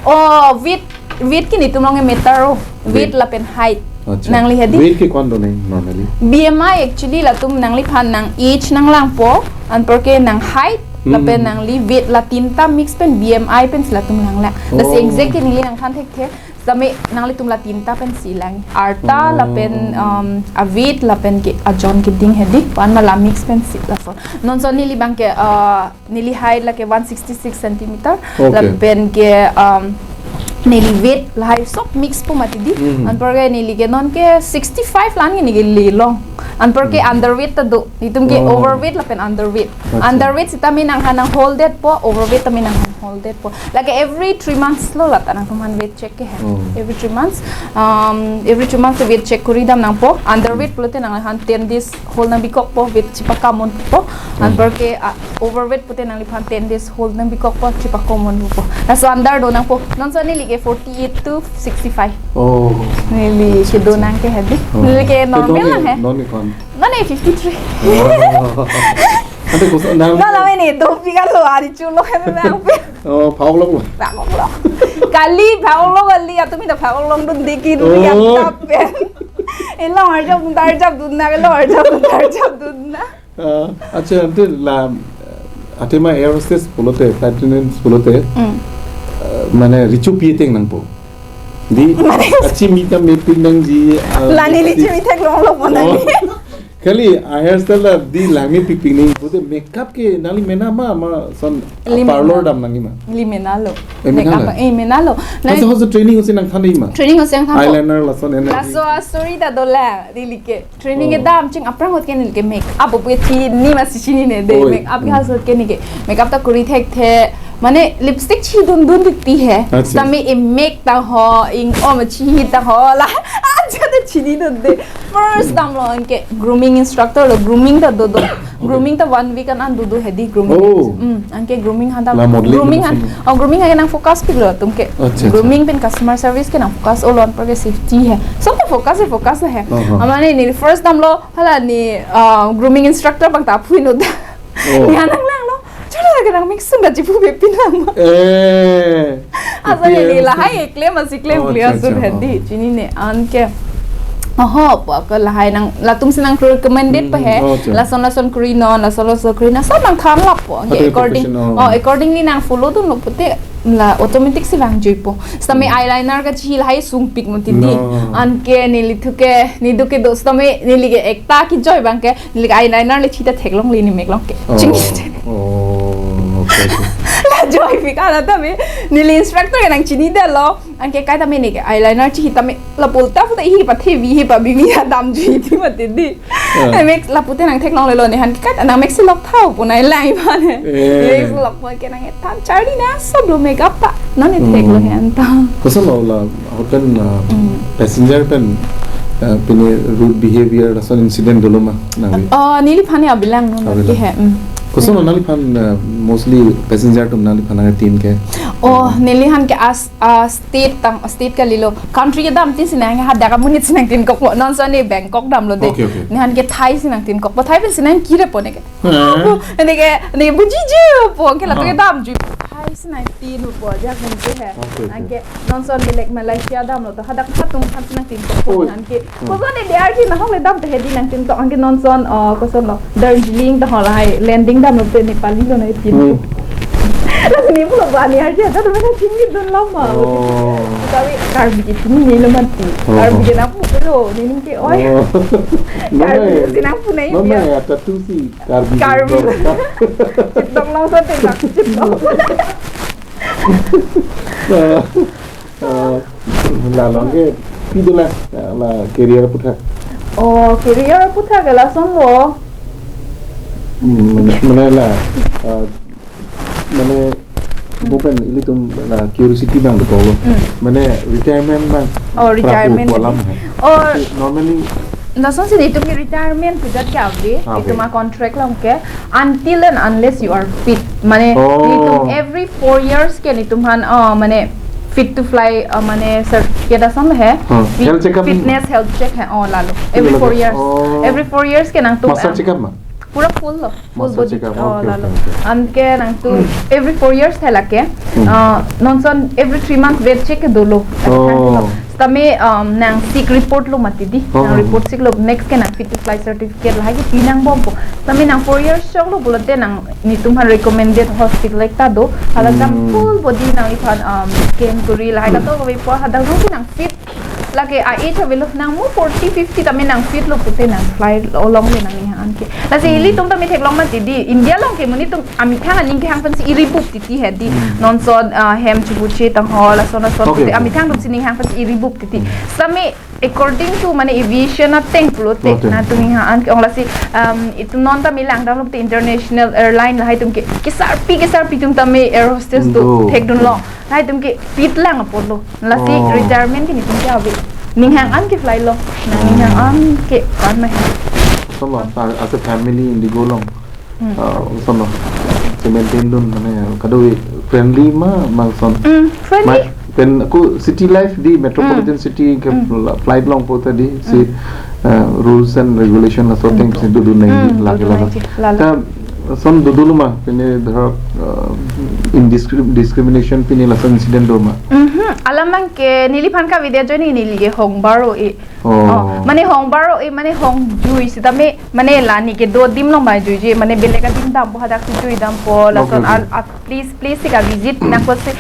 Oh, weight, weight ke netum along meter o. Weight Weight. lapen height. Acha. Nangli hedi? Weight ke ko-an do nang normally? B M I actually latum nangliphan nang age nanglangpo, anpar ke nang height, Hmm. lapen nangli weight la tinta mix pen B M I pensi latum nanglang. Lasi Oh. exact ke neli nangthan thekthe. Sitame nanglitum la tinta pensi lang. Arta Oh. lapen, um, a weight lapen ke ajon keding hedi. Pu-an ma la mix pensi laso. Non so neli abang ke, uh, neli height lake one sixty-six centimeter. Okay. Lapen ke, um, neli weight lahai sob mix po mati di. Hmm. Anpar ke neli ke non ke sixty-five la-an ke neli long. Anpar ke Hmm. underweight ta do. Netum ke Oh. overweight lapen underweight. Acha. Underweight sitame nangphan nang hold det po, overweight tame nangphan hold det po. Lake every three months lo lata nangtum aphan weight check ke he. Oh. Every three months. Um, every three months weight check kori dam nangpo. Underweight pulote nangphan ten days hold nang bikok po, weight chipakam un po. Hmm. Anpar ke, ah, overweight pute nangliphan ten days hold nang bikok po, chipakam un po. Laso under do nangpo. Non so neli ke forty-eight to sixty-five. Oh. Neli Acha, kedo acha. nang ke hedi. Oh. Neli ke Te normal non nang he. non ni ko-an? Non e fifty-three. Oh. Ante koson nang. Nang la mene do pi kalo ari chulo he me ang pe. Oh, phak lok lo. Phak lok lo. Kali phak lok kali atum ita phak lok dun deki Oh. yang tapen. Elo arjap dun arjap dun na, elo arjap dun arjap dun na. Ah, acha, ante la, athema air hostess pulote, flight attendant pulote, Hmm. ah, mane recho pi ateng nangpo. Di, Mane achi mita mepik nangji, ah, La neli si- chimi theklong lo po nang. Oh. Kali, a hairstyle ta dei langmepik pik nangji pute makeup ke nangli mena ma, ma son Neli parlor mena. Dam nangji ma? Neli menalo. Eh, menalo? Makeup, eh, menalo. Nang Laso hoso training hosi nangthan dei ma? Training hosi nangthan po. Eyeliner lason ena. Laso a-story ta dolang, neli ke. Training Oh. kedam ching aphrang ahut ke neli ke makeup pu chinine ma si chinine dei. Oi. Makeup ke Hmm. ahut ke neli ke. Makeup ta kori thekthe. Mane lipstick chidundun titi he. Acha. Sitame e-make ta ho, ing-om chihi ta ho la. Acha ta chinidunde. First damlo anke grooming instructor lo, grooming ta dodo. Grooming ta one week an an dodo he dei grooming. Oh. Hmm, anke grooming han ta La modeling grooming han. Grooming. Oh, grooming han ke nang-focus piklo latum ke. Acha, acha. Grooming pen customer service ke nang-focus, o law and order ke safety he. Sob ta focus he, focus he. Uh-huh. Amane neli first damlo hala neli, ah, grooming instructor abang ta aphui no da. Oh. Neli nang langlo. Chala ke nang-make sung ta chipu bepin lang ma. Eh. Asa Ipi neli eh, lahai eklem asi klem Oh, klia acha, sur acha, he dei. Oh. Chinine anke. Oho, pu ke lahai nang latum si nang-recommended Hmm, pa he. Oh, acha. Lason lason korinon, lason lason korinon. Sob nangthan lapo. Anke Hotel according, professional. Oh, accordingly nang-follow dunlo pute la automatic si vangjuipo. Sitame Hmm. eyeliner kachihi lahai sungpik mati dei. No. Anke neli thuke, neli do kedo sitame neli ke ekta kejoi abang ke, neli ke eyeliner le chita theklongle neli mek long ke. Oh. Ching. Oh, okay, okay. La joipik an ta me, neli instructor ke nangchinidetlo. Anke kaita me neli ke eyeliner chihi tame la polta puta hi pa thevi hi pa bimi ya damjuiti mati dei. Ah. Eh, mek lapute nangtheklonglelo, neli han ke kaita nang-make si lok tha pu nanglang iba ne. Eh. Make si lok ma ke nang-ethan charli na sob lo makeup ta. Non Hmm. etheklo he anta. Koson lo la hotel, uh, Hmm. passenger pen, uh, pine rude behavior lason incident dolo ma nangli? Oh, neliphan ya bilang non Abilang. Ke he. Hmm. Koson lo neliphan, uh, mostly passenger atum neliphan nangtin ke? Oh, neli han ke as, uh, state tang, state kalilo. Country kedam tin si nang hadak amonit si nangtinkok. Non son neli Bangkok damlo dei. Okay, okay. Neli han ke Thai si nangtinkok. Po Thai pen si nangkire po neli ke. Hah? Neli ke, neli bujiji po ke latum ke Ah. damjui. Thai si nangtin po ajak neli ke he. Okay, okay. Anke non son belek Malaysia damlo to hadak hatum han si nangtinkok po Oi. Anke. Hmm. Koson neli D R G nahok le dam te he dei nangtinkok anke non son, uh, koson lo Darjeeling ta ho lahai landing damlo te Nepali lo nangtin. Hmm. Laso neli pulo ba neli arje ta nangchinidunlo ma. Oh. Tapi Karbi ke chinilo mati. Oh. Karbi ke nangpu pulo neli ke oi. Oh. Karbi Mama si nangpu nai Mama dia. Ya, tattoo si Karbi Karbi. Bangkok. Chitong long sa te bak chitong. Eh, eh, la long ke pi do la, la career aphuthak. Oh, career aphuthak ke lason lo. Hmm, mane, mane la, eh, mane, mo pen ilitum la curiosity abang do lo. Hmm. Mane retirement abang Oh, prapu retirement. Pu alam he. Oh. Normally Lason si nelitum ke retirement pu ajat ke ave, Ave. Itum a-contract along ke, until and unless you are fit. Mane, Oh. nelitum every four years ke nelitum han, uh, mane, fit to fly, uh, mane, certificate ason he. Huh. Fit-, Health checkup ni? Fitness, health check he, oh, lalo. Every Lalo. Four years. Oh. Every four years ke nangtum, Master um, checkup ma? Pura full lo. Full Master body. Checkup. Oh, okay, lalo. Okay, okay. Anke nangtum every four years he lake. Hmm. Uh, non son every three months weight check ke dolo. Oh. Tame, um, nang-sick report lo mati dei. Oh. Nang-report sick lo, next ke nang fit to fly certificate lahai ke pinang bompo. Tame nang four years choklo pulote nang nelitum han recommended hospital ekta do. Hala jam Hmm. full body nangliphan, um, scan kori lahai Hmm. kato kave po hadak ro ke nang fit. Lake a-age avelo nang mo forty, fifty tame nang fit lo pute nang fly along le nangning hang ke. Lasi Hmm. ilitum tame theklong mati dei. India along ke monit atum amethang aning kehang pensi iribup titi he dei. Hmm. Non son, ah, hem chibuche tang ho, lason lason Okay, pute okay. Amethang atum si ning hang pensi iribup titi. Hmm. Sitame according to mane aviation ateng pulote Okay. nangtum ning hang an ke ong lasi, um, itum non tame langdamlo pute international airline lahai atum ke kesarpi kesarpi atum tame air hostess do Do. Thekdunlo. Lahai atum ke fit lang apotlo. Lasi Oh. retirement ke nelitum ke ave. Ning hang an ke fly lo. Nangning hang an ke an ma he. Koson lo, ta, as a family IndiGo along. Hmm. Ah, koson lo. Si maintain dun mane, kadokave friendly ma, ma koson. Hmm, friendly. Ma, pen ako city life dei, metropolitan Hmm. city ke Hmm. fl-, flight longpo ta dei, si, Hmm. ah, rules and regulation laso Hmm. ateng si dodun nangji Hmm, lake dodun lake. Nangji, lalo. Ta, son dodolo ma, pine dhorok, ah, indiscri-, discrimination pine lason incident do ma? Mhm. Alam abang ke neliphan kave dei ajoine neli ke hong baro e. Oh. Oh, mane hong baro e, mane hongjui sitame, mane la neli ke do adim along abang juije, mane belek adim dampo hadak si jui dampo, Okay, lason okay. al-, at least, please si ka-visit nangkok si.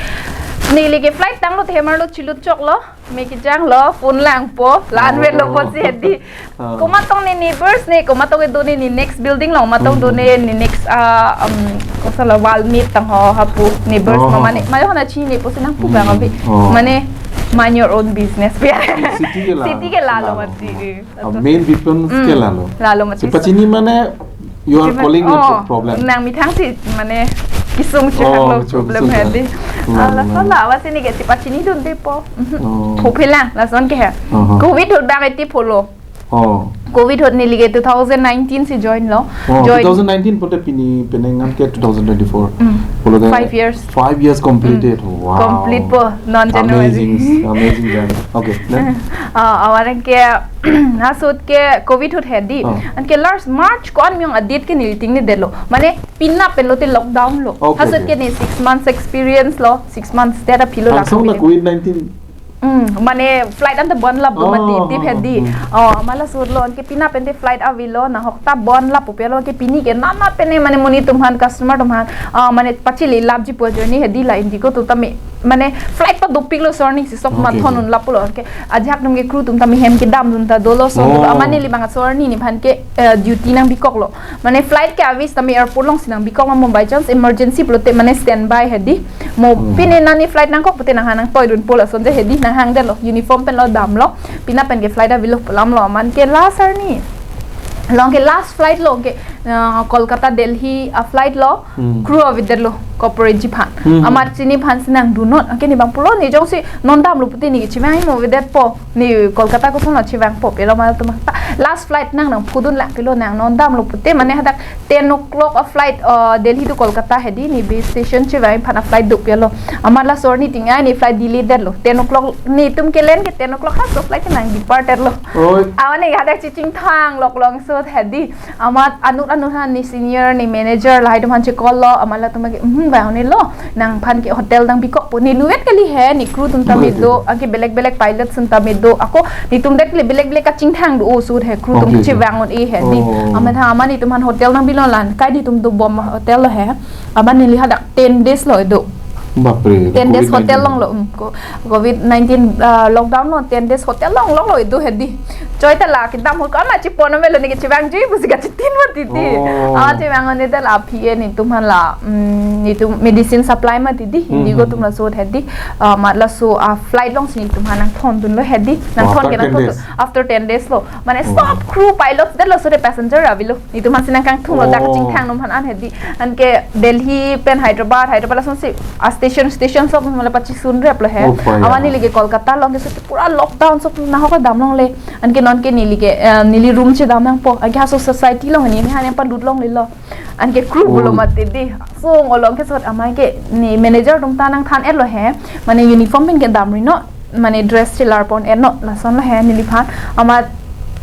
Neli ke flight tanglo, themar lo, chilut choklo, me kejang lo, phone langpo, la-an Oh. vet lo po si hedi. Ah. Komat tong ne neighbors ne, komat tong do ne ne next building lo, komat tong do Hmm. ne ne next, ah, um, kosa la wall meet tang ho hapu neighbors Oh. ma mane, mayo hana chini po si nangpu Hmm. bang abi. Oh. Mane, mind your own business. City ke la. City ke la lo Lalo. mati. Ah, main difference Hmm. ke lalo. Lalo mati. Si pachini mane, you are Even calling oh, a problem. Nang methang si mane kisung si Oh, hang lo kisung, problem kisung hedi. Lalo, Ala lalo. sala, awas ini ke si pachini dunde po. Mhm. Oh. Hope lang, lason ke he. Uh-huh. Covid ahut bang eti polo. Oh. Covid ahut neli ke two thousand nineteen si join lo. Oh, Join. two thousand nineteen pulote pini penang an ke two thousand twenty-four. Mm. Pulote Five years. Five years completed. Mm. Wow. Complete po, non January. Amazing, amazing journey. Okay, then? Ah, awan ke, hasut ke Covid ahut hedi. Oh. Anke last March ko-an miyong adit ke neli tingnedetlo. Mane, pina pen lote lockdown lo. Okay, Hasut okay. ke ne six months experience lo, six months te aphi lo Langsung la langsung. Covid nineteen. Hmm, mane flight anta bon lap do Oh, mati tip oh, hedi. hmm. Oh, amat laso lo, anke pina pen te flight avelo, nahok ta bon lap pupe lo, anke pini ke nana pen ne mane monit atum aphan, customer atum aphan, ah, mane pachili lap ji po journey hedi la Indigo atum tame, mane flight pa dopik lo sorni si sok Okay, mathon okay. un lap lo, anke ajak atum ke crew atum tame hem kedam atum ta dolo so Oh. amat neli bang sorni nephan ke, eh, duty nangbikok lo. Mane flight ke avis tame airport along si nangbikok ma mo by chance emergency pulote mane standby hedi. Mo Hmm. pine nani flight nangkok pute nangha nangtoi dunpo lason je hedi nanghangdetlo uniform pen lo damlo. Pina pen ke flight avelo pu alam lo amat ke last arni. Along ke last flight lo ke, ah, Kolkata Delhi a flight lo Hmm. crew avedetlo corporate ji aphan. Hmm. Amat chini aphan si nangdunnon. Anke ne bang pulo ne jongsi non damlo pute ne chimang mo avedetpo. Ne Kolkata koson lo chevangpo pelo amat atum ta last flight nang nangphudun lang pelo nang non damlo pute mane hadak ten o'clock a flight, uh, Delhi to Kolkata hedi ne base station chevang aphan a flight dopik lo. Amat laso arni tingai ne flight delay detlo. Ten o'clock netum ke len ke ten o'clock ha so flight nang departed lo. Oi. Awan ne hadak chichingthang lok long so hedi. Amat anut anut aphan ne senior ne manager lahai atum aphan che call lo. Amat latum ke, "Hmm, ba ne lo." Nangphan ke hotel nangbikokpo. Ne luvet kali he, ne crew atum tame do, Betul. anke belek belek pilot atum tame do. Ako netum det le belek belek kachingthang do o sur he crew atum Okay, okay. chevang un-e hedi. Oh. Amat ha amat netum aphan hotel nangbilo lan. Kai netum dobom hotel lo he. Amat neli hadak ten days lo do. Bapre, Ten days hotel COVID nineteen. long lo. Um, ko-, Covid nineteen, ah, lockdown lo, ten days hotel long long lo do hedi. Choi ta la kedam ahut ko amat chipon avelo ne ke chevangji pusi kachitin mati ti. Oh. Ah, chevang un-e ta la P A netum aphan la, mm, netum medicine supply mati di. Hmm, Indigo hmm, atum hmm. laso hedi. Ah, amat laso, ah, flight along si netum aphan nangthondunlo hedi. Oh, Nangthon after ke ten nangthon days. after ten days lo. Mane Oh. stop crew pilot det laso de passenger avelo. Netum aphan si nangkangthung lo dak Oh. chingthang atum aphan an hedi. Anke Delhi pen Hyderabad, Hyderabad lason si a station station sok mala pachisun rep lo he. Oh, pa, ya. Amat neli ke Kolkata along ke so pura lockdown sok nahok dam longle. Anke non ke neli ke, eh, neli room chedam nangpo. Anke haso society along ne ne han yang palut longlelo. Anke crew Oh. pulo mati di. So ngolong ke sot amat ke ne manager atum ta nangthan-etlo he. Mane uniform pen ke damri non. Mane dress chelar pon-etnon lason lo he neliphan. Amat,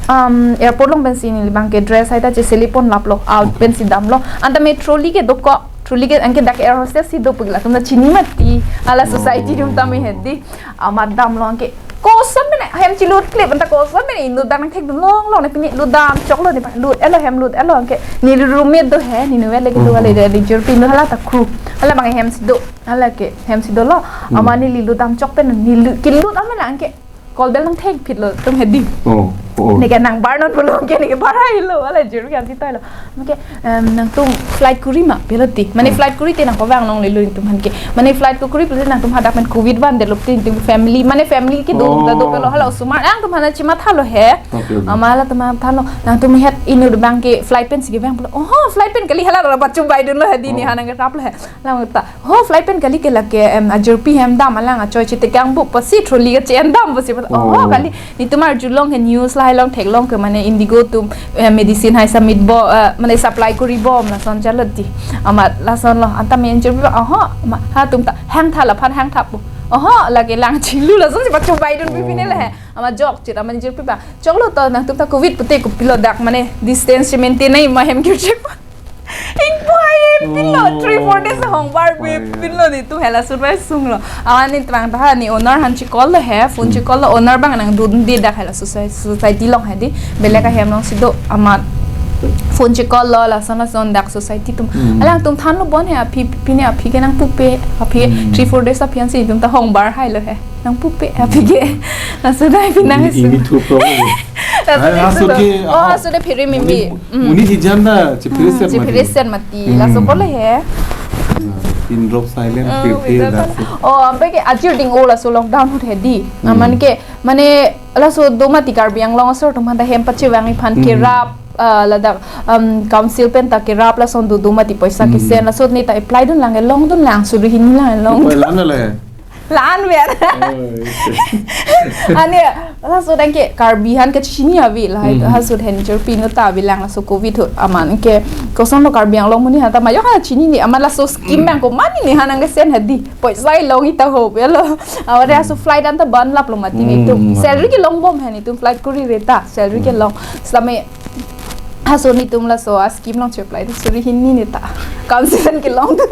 um, airport along pensi neli bang ke dress hai ta cheseli pon laplo out Okay. pensi damlo. Anta me trolley ke dokok, trolley ke anke dak air hostess si do pugla tum ta chini mati. Ala society Oh. atum tame hedi. Amat damlo anke koson mene hem chilut klip anta koson mene inut dang thekdun longlong ne pini lut damchoklo ne pa lut-etlo hem lut-etlo anke neli roommate do he ne nuwe lagi do Oh. ale de jurpi nu hala ta crew. Hala bang hem si do. Hala ke hem si dolo. Hmm. Amat neli lut damchok pen neli kilut amat lang ke call bell nangthek phitlo tum hedi. Oh, oh. Ne ke nangbar non pulo ke ne ke bar-ai lo hala jur ke ansi toilo. Anke, em, nangtum flight kuri ma pelo ti. Mane Hmm. flight kuri te nangpavang longlelo netum aphan ke. Mane flight ko kuri pulote nangtum hadak pen covid van develop te netum family. Mane family ke do Oh. ta do pelo hala osomar nangtum aphan chimathalo he. Okay, okay. Amat halatum aphan thanlo. Nangtum het inut bang ke flight pensi kevang pulo. Oho, flight pen kali hala ra pachumbai dunlo hedi ne Oh. ha nangkeraplo he. Lam ta. Ho, flight pen kali ke lake, em, ajurpi hem dam alang achoi chitekang bu pasi trolley kache-en dam pasi. Oho, Oh. kali netum arjulong he news lahai along theklong ke mane Indigo atum, eh, medicine hai submit bo, eh, mane supply kuri bom lason jalot di. Amat lason lo, anta me ajurpi ba, oho, ma, halatum ta hangtha laphan hangtha pu. Oho, lake lang chinglu lason si pachumbai dun pi pine Oh. le he. Amat jokchit, amat ajurpi ba. Choklo to nangtum ta covid pute kopilo dak mane distance si maintain nai ma hem kirchek pa. Ingpo hai pinlo, Oh. three, four days hong bar Oh, yeah. pinlo netum hela survive sunglo. Amat ne twang ta ha ne owner aphan che call lo he, phone che Hmm. call lo owner bang nangdunde dak hela soci-, society along hedi. Belek Hmm. ahem along si do amat phone checall lo, lason lason dak society atum. Hmm. Alangtum thanlo bon he, aphi pine aphi ke nangpupe, aphi Hmm. three four days aphi ansi itum ta hong bar hai lo he. Nangpupe, aphi ke. Laso dai pinang Ini, ini isu. thu problem. Laso Ai, dai haso isu. ke, Oh, ah, haso dai phiri mimi. Muni, Hmm. muni hijan da, chepiri Hmm, set mati. chepiri set mati. Hmm. Laso kole he. Ah, pin drop silent, Oh, pir pir without laso. Oh, aphi ke ajir ding o laso lockdown ahut he di. Hmm. Aman ke, mane, laso do mati Karbi Anglong asor atum aphan ta hem pachevang iphan Hmm. kerap, ah, ladak, um, council pen ta kerap lason do do mati poisa Hmm. kesen laso ne ta apply dun lang, long dun lang, suri hini lang long. Oi, lan le. Lan ver. Oi. Ani, laso dang ke Karbi aphan kachini avi la, Hmm. laso hen chor pinu ta avi lang laso covid ahut aman ke koson lo Karbi Anglong muni aphan ta mayo ha chini ne aman laso scheme Hmm. bang ko mani ne ha nangkesen hadi. Poisa ilong ita ho, ya lo. Aware aso flight anta ban lap lo mati Hmm, nitum. mati. Salary kelong bom he nitum flight kori reta. Salary Hmm. kelong. Same aso nitum laso a scheme along che-apply suri hini ne ta. Council an kelong tu.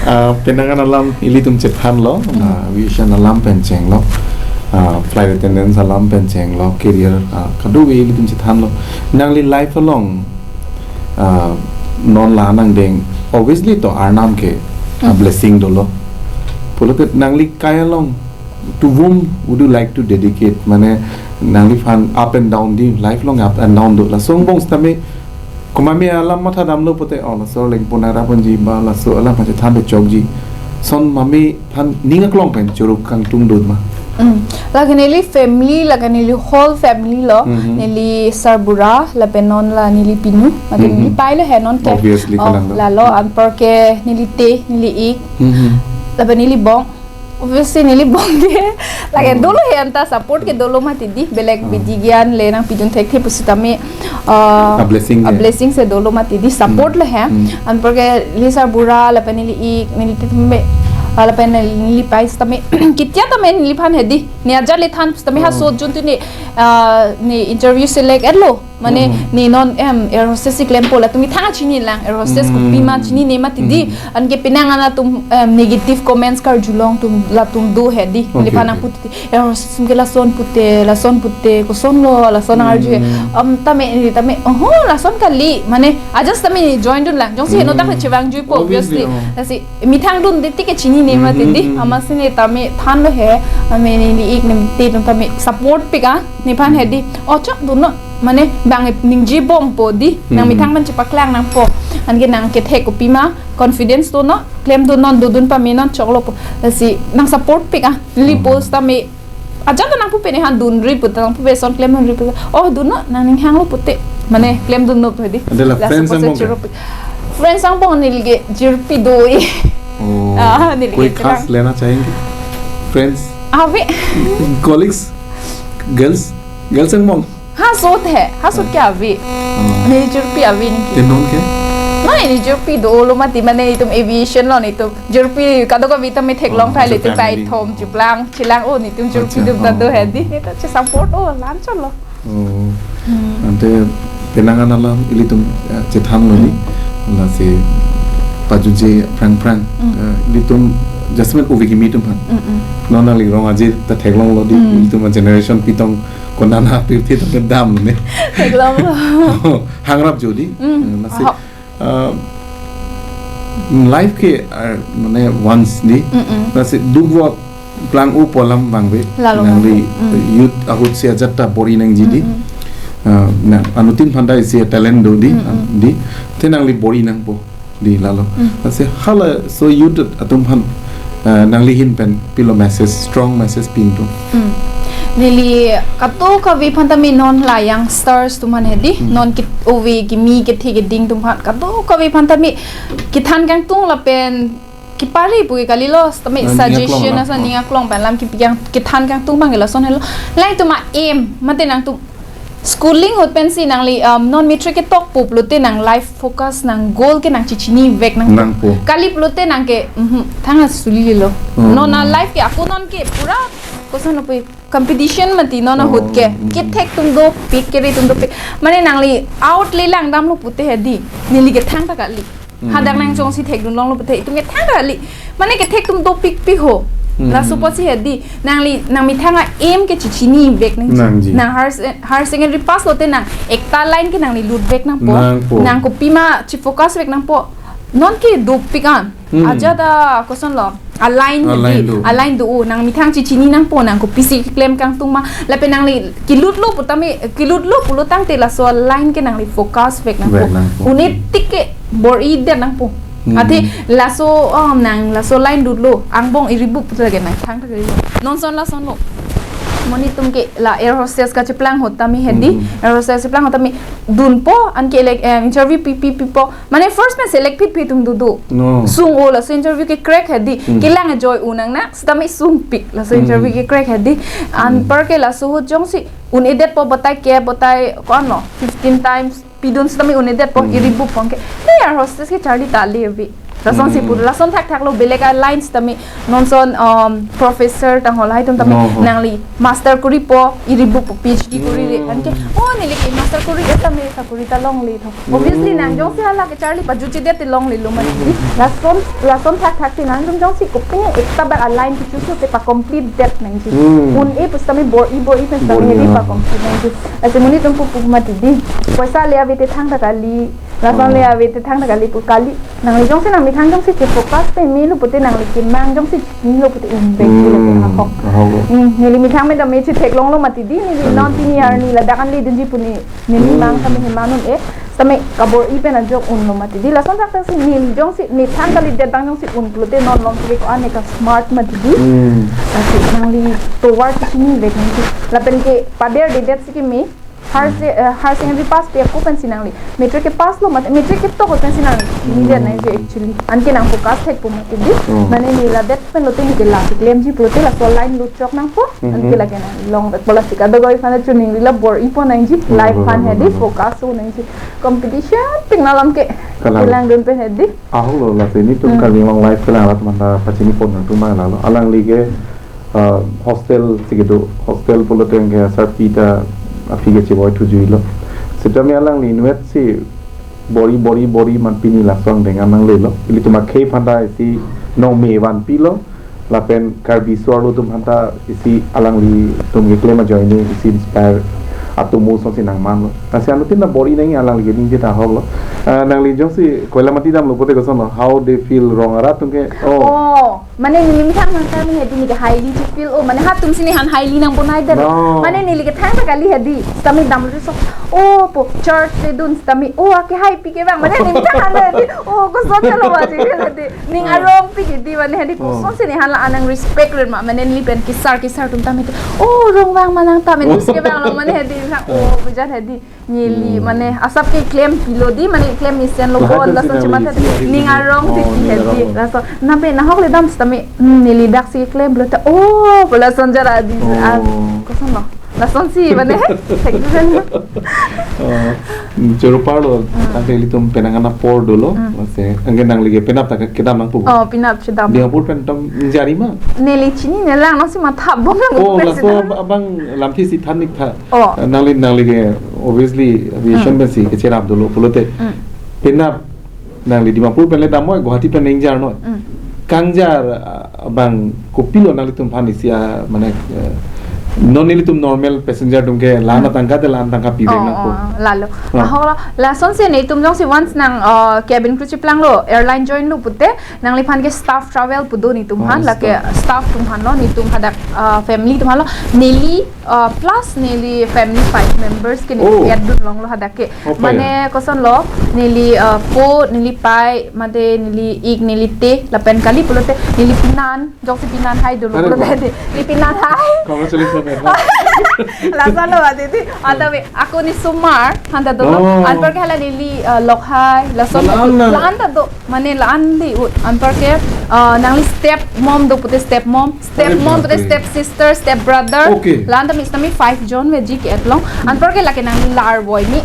Ah, penang an alam ilitum chethanlo, Hmm. ah, aviation alam pen chenglo, ah, flight attendance alam pen chenglo, career, ah, kadokave ilitum chethanlo. Nangli life along, ah, non la nangdeng, obviously to arnam ke, ah, Hmm. blessing dolo. Pulote nangli kai along, to whom would you like to dedicate? Mane nangliphan up and down di, life along up and down do. Laso angbong sitame, komatme alam matha damlo pote, oh, laso lengpo nang raponji ba, laso alam pachethan pechokji. Lason mami aphan ning aklong pen choro kangtung do ma. Hmm. Lake neli family, lake neli whole family lo, Mhm. neli sarbura, lapen non la neli pinu, mate Mhm. neli pai lo he non ke. Obviously, Oh, kalang do. lalo, anpar ke neli te, neli ik, Mhm. lapen neli bong. Obviously, neli bong ke. Lake Hmm. dolo he anta support ke dolo mati di. Belek Hmm. bidi gian le nangpidun thekthe pusitame, uh, A blessing a he. blessing si dolo mati di. Support Hmm. le he. Hmm. Anpar ke neli sarbura, lapen neli ik, neli te tame, uh, lapen neli pai sitame. Kitia tame neliphan he di. Ne ajat le than pusitame ha Hmm. so jun tu ne, uh, ne interview select etlo. Mane, Mhm. ne non, em, air hostess si klempo latum methang chini lang, air hostess Mhm. kopima chinine mati di. Mhm. Anke penang an atum, em, negative comments karjulong atum latum do he di. Okay, Neliphan okay. nangputi, air hostess ke lason pute, lason pute, koson lo, lason arju he. Mhm. Am, tame, tame, oho, lason kali. Mane, ajat tame ne join dun lang. Jongsi heno tak Mhm. chevang jui po, Obviously, obviously. oh. Lasi, methang dun di tik ke chinine mati di. Mhm, mhm. Amatsi ne tame thanlo he. Ame ne ik ne te dun tame support pik a. Nephan he di. Oh, chok dun non. Mane bang ningje bompo di. Nang Hmm. methang aphan chepaklang nangpo. Anke nang kethek kopima confidence dun non, klem dun non, dodun pame non choklo po. Lasi nang support pik a. Neli Hmm. post tame. Ajat nangpupe nephan dunri puta, nangpupe lason klem dunri puta. Oh, dun non, nangning hanglo pute. Mane klem dun non pu di. Ante la Laso friends post angbong ke? choro pik. Friends angbong neli ke jirpi do-i. Oh, Ah, neli कोई ke खास kelang. लेना चाहेंगे? Friends? Ave. Colleagues? Girls? Girls angbong? Ha sot he, ha sot ke ave. Hmm. Neli jirpi ave niki. Te non ke? Nai, neli jirpi dolo mati, mane itum aviation lo, itum jirpi kadokave tame theklong Oh, thai le, itum family. Kaithom cheplang chelang, oh, nitum jirpi Acha, dum ta do oh. he di, ne ta che support, oh, lan cholo. Oh. Hmm. Ante penang an alam ilitum, eh, chethanlo ni. Hmm. Lasi pajutje phrang phrang. Hmm. Eh, ilitum just ove kimi atum aphan. Hmm, hmm. Non nangli rong aje ta theklonglo di, Hmm. ilitum generation pitong konana pirthe ta kedam ne. Theklonglo. Hangrap jodi. Hmm. Eh, lasi, Ahok. eh, life ke, eh, mane once di. Hmm, hmm. Lasi duk vok plang-o pu alam vangve. Lalo nangli vangve. Mm. Youth ahut si ajat ta bor-i nangji di. Mm, mm. Ah, na, anuttin aphan ta isi talent do di, Mm, mm. di. Te nangli bor-i nangpo di lalo. Mm. Lasi halaso youth atum aphan, ah, nangli ahin pen pilo message, strong message pi ingtung. Mm. Neli kadokave aphan tame non la youngsters atum aphan he di, Mm. non ke ove kimi kethe keding atum aphan kadokave aphan tame kethan kangtung lapen kepari pu ke kalilo, tame Ah, ning aklong suggestion alam. Asa Oh. ning aklong pen alam kipi kang kethan kangtung abang ke lason helo. Latum a-aim, mate nangtum schooling ahut pensi nangli, um, non matric ketok pu pulote nang life focus, nang goal ke nang chechinivek nang. Nangpo. Kali pulote nang ke, mhm, thang asuli lo. Hmm. Non a-life ke ako non ke pura koson lo pu competition mati non ahut ke. Oh, mm. Kethek atum dopik, kere atum dopik. Mane nangli out le langdamlo pute he di. Neli ke thangta kali. Mm. Hadak nang jongsi thekdun longlo pute itum ke thangta kali. Mane kethek atum dopikpik ho. Hmm. Laso apotsi hedi, nangli, nangmethang a-aim ke chechinivek nangji. Nangji. Nang higher se-, higher secondary pass lote nang ekta line ke nangli lutvek nangpo. Nangpo. Nang kopima chefocusvek nangpo. Non ke dopik an. Hmm. Ajat ta kosonlo. A-line A-line hedi. Do. A-line do. Nangmethang chechini nangpo, nang kopisi keklem kangtung ma. Lapen nangli kelutlo pu tame, kelutlo pulo tangte laso a-line ke nangli focusvek nangpo. Vek nangpo. Un-e tik ke bor-idet nangpo. Hmm. Athe laso, um, nang laso line lutlo, angbong iribup puta lake nang thangthak irilo. Non ason lasonlo. Monit atum ke la air hostess kacheplang ahut tame hedi, Hmm. air hostess cheplang ahut tame dunpo, anke elek, eh, interview pi pi pipo. Mane first pen select phit phit atum dodo. No. Sung-o laso interview ke crack hedi. Hmm. Kelang ajoine un nangne, sitame sungpik laso Hmm. interview ke crack hedi. Hmm. Anparke laso ahut jongsi un-edetpo batai ke batai ko-anlo fifteen times pidun sitame un-edetpo Hmm. iribup pon ke. He air hostess ke charli ta le ave. Lasonsi Hmm. pu, lason thakthaklo belek a-line sitame non ason, um, professor tanghol hai atum tame Oh, oh. nangli master koripo, iribup P H D korire. Hmm. Anke, oh, neli ke master kori, eh, tame sakori ta longle tho. Obviously, Hmm. nang jongsi hala ke charli pajujedet te longlelo mati. Hmm. Lason, lason thakthak si nangtum jongsi kopine ekta bak a-line ke choose te pa-complete det nangji. Hmm. Un-e pu sitame bor-i bor-i pen sitame Bor-i, hedi ah. pa-complete nangji. Lasi monit atum pu pu mati di. Poisa le ave te thangta kali. Lason le Oh. ave te thangta kali pu kali. Nangli jongsi nangmethang jongsi chefocus pemelo pute nangli kemang jongsi chinilo pute unvek Hmm. pule ahok. Ahok. Hmm, neli methang me tame chetheklonglo mati di, neli Hmm. non pini arni ladak an ledunji pu ne, neli Hmm. mang tame heman un-e, tame kabor-i pen ajok unlo mati di. Lason thakthak si neli jongsi, methang kalidet abang jongsi un pulote non along ke ko-an ne ka-smart mati di. Hmm. Lasi nangli tovar chinivek nangji. Lapen ke pader dedet si keme, Higher se-, eh, higher secondary pass pi ako pensi nangli. Matric ke pass lo mate, matric ketok pensi nangli. Neli Hmm. nangji actually. Anke nang focus thekpo mati di. Hmm. Mane neli ladet pen lote neli ke la keklemji pulote laso line luchok nangpo. Mhm. Anke lake nang longvekpo lasi kadokave aphan choningri la bor-ipo nangji. Hmm, Life aphan hmm, hedi hmm. focus-o nangji. Competition pik alam ke. Kalang. Kelangdun pen hedi. Ahoklo lasi nelitum Hmm. Karbi Anglong Live kelang arat manda pachini pon nangtum abang lalo. Alangli ke ah, hostel si kedo, hostel pulote ke sarpi ta aphi ke chevoi thujuilo. Sitame alangli inutvet si bor-i, bor-i, bor-i man pini laso angdeng an nanglelo. Ilitum akhei aphan ta isi nong me vanpilo. Lapen Karbi aso arlo atum aphan ta isi alanglitum keklem ajoine isi inspire atomo asonsi nangmanlo. Lasi anuttin ta bor-i nangji alangli ke ningje ta ahoklo. Ah, nangli jongsi koila mati damlo pote kosonlo. How they feel rong arat atum ke. Oh. Oh. Mane neli methang nangkami hedi neli ke highly chefeel-o. Mane ha atum si nephan highly nang bonai der. No. Mane neli ke thangta kali hedi. Sitame damri so. Oh, po church te dun sitame. Oh, ake hai pi ke bang. Mane neli methang hedi. Oh, koson chalo ba ji hedi. Ning Ah. arong pi hedi mane hedi. Oh. Kosonsi nephan la-an nang respect ren ma. Mane neli pen kesar kesar atum tame. Oh, rong vang manang tame. Dus ke bang lo mane hedi. Oh, bujan hedi. Neli, Hmm. mane, asap ke klempilo di, mane, klem mesenlo Lahat bon, si lason nang chemat lisi hedi, ari ning ini. arong Oh, titi ning hedi. arong. Lason, nape, nahok le dam sitame, hmm, neli daksi klempilo ta, oh, pu lason jara di, Oh. ah, kosonlo. Lasonsi, mane, thek di kan. Oh, hmm, choro parlo, Hmm. tangte ilitum penang an apor dolo, Hmm. lasi, anke nangli ke penap ta kedam nangpo. Oh, penap chedam. Dingapur pen atum jari ma? Neli chinine lang, nangsi matha bom lang Oh, pen laso sitame. ab-, abang lamthe si than-ik tha. Oh. Eh, nangli, nangli ke obviously aviation Hmm. pensi kecherap dolo pulote. Hmm. Penap nangli Dimapur pen le damnoi, Guwahati pen ingjarnoi. Hmm. Kangjar, ah, abang kopilo nanglitum aphan isi, ah, mane, eh, non nelitum normal passenger atum ke la-an Hmm. atangka te la-an atangka pivek Oh, nangpo. oh, lalo. Ah. Ahoklo, lasonsi netum jongsi once nang, ah, cabin crew cheplanglo, airline joinlo pute, nangliphan ke staff travel pu do netum aphan, Oh, lake staff. staff atum aphanlo, netum hadak, ah, family atum aphanlo, neli, ah, plus neli family five members ke neli Oh. add dun longlo hadak ke. Oh, pa ya. Mane kosonlo, neli, ah, po, neli pai, mate neli ik, neli te, lapen kali pulote, neli pinan, jongsi pinan hai dolo Are pulote, ba. neli pinan hai. Congratulations, man. Lasonlo ba, titi. Ata be, ako ni sumar, hanta dolo. Oh. Anparke hala neli, ah, lok hai, lason La-an na. la-an ta do. Mane la-an di ut, anparke, ah, nangli step mom do pute step mom, step Step mom pute mom. step sister, step brother. Okay. La-an ta mix tame five jon veji ke-atlong. Anparke lake nangli lar boy ni.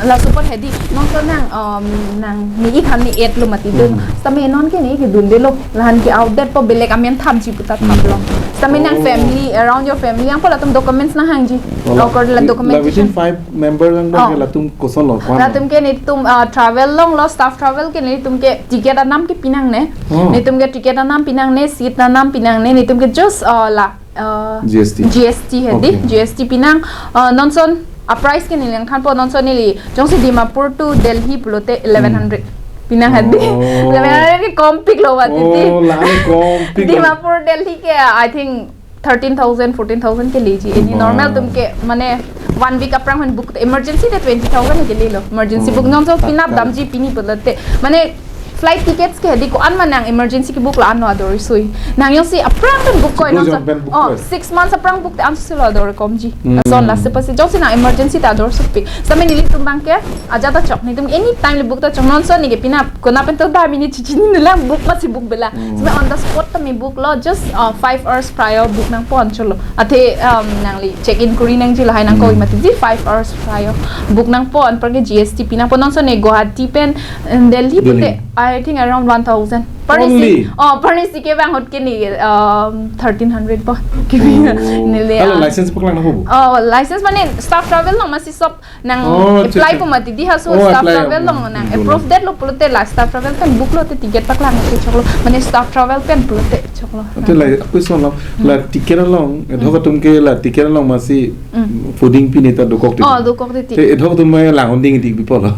Laso apot hedi, non to nang, um, nang ni ik han ni et lo mati do. Hmm. Sitame non ke ni kedunde lo, lahan ke outdate po, belek amen thamji puta thap lo. Sitame nang Oh. family, around your family, yang po latum documents nanghangji. Oh, la-, Local la la-, documents within five member lang Oh. ke latum koson lo, kwan lo. Latum ke nelitum, uh, travel along lo, staff travel ke nelitum ke ticket anam ke pinangne. Oh. Nelitum ke ticket anam pinangne, seat anam pinangne, nelitum ke just, uh, la, uh, G S T. G S T hedi, Okay. G S T pinang, uh, non son, a price ke neli nangthanpo, non son neli, jongsi Dimapur to Delhi pulote eleven hundred. Hmm. Pinang hedi. Oh. Eleven hundred ke kompik lo mati di. Oh, la-an kompik lo. Dimapur Delhi ke, I think, thirteen thousand, fourteen thousand ke leji. Eni Ba. normal atum ke, mane, one week aphrang hon book te, emergency te twenty thousand ke lelo. Emergency Hmm. book non so Tatkal. pinap damji pini pulote. Mane, flight tickets ke hedi ko-an ma nang emergency ke book la-an lo ador sui. Nang jongsi aphrang pen book ko Sipro non so. jong pen book Oh, ko. six months aphrang book te an silo ador komji. Hmm. Son lasi pasi jongsi nang emergency ta ador supik. Sitame nelitum abang ke ajat ta chok. Nelitum anytime le book ta chok, non son ni ke pinap kona pen to da mini chichini nila book masi book bela. Hmm. Sitame on the spot tame book lo, just, uh, five hours prior book nangpo ancholo. Athe, um, nangli check in kuri nangji lahai nangkoi Hmm. mati di five hours prior book nangpo, anparke G S T pinangpo. Non son ne Guwahati pen, um, Delhi Delhi. pute, I think around one thousand. Parnisi, Only? oh, parnisi ke bang hot ke ni, um, thirteen hundred po. Oh. Nele, Hala ah. license paklang nangpo bu? Oh, license mane staff travel along masi sob nang Oh, acha, apply acha. po mati di haso Oh, staff apply, travel hmm, along nang hmm, approve det lo pulote la staff travel pen book lote ticket paklang ke choklo. Mane staff travel pen pulote choklo. Ate la, aku son lo, la Hmm. ticket along, Hmm. edhok atum ke la ticket along masi Hmm. fooding pini ta dokok ti. Oh, dokok ti. Te edhok atum mai lang hunding ti bipo lo.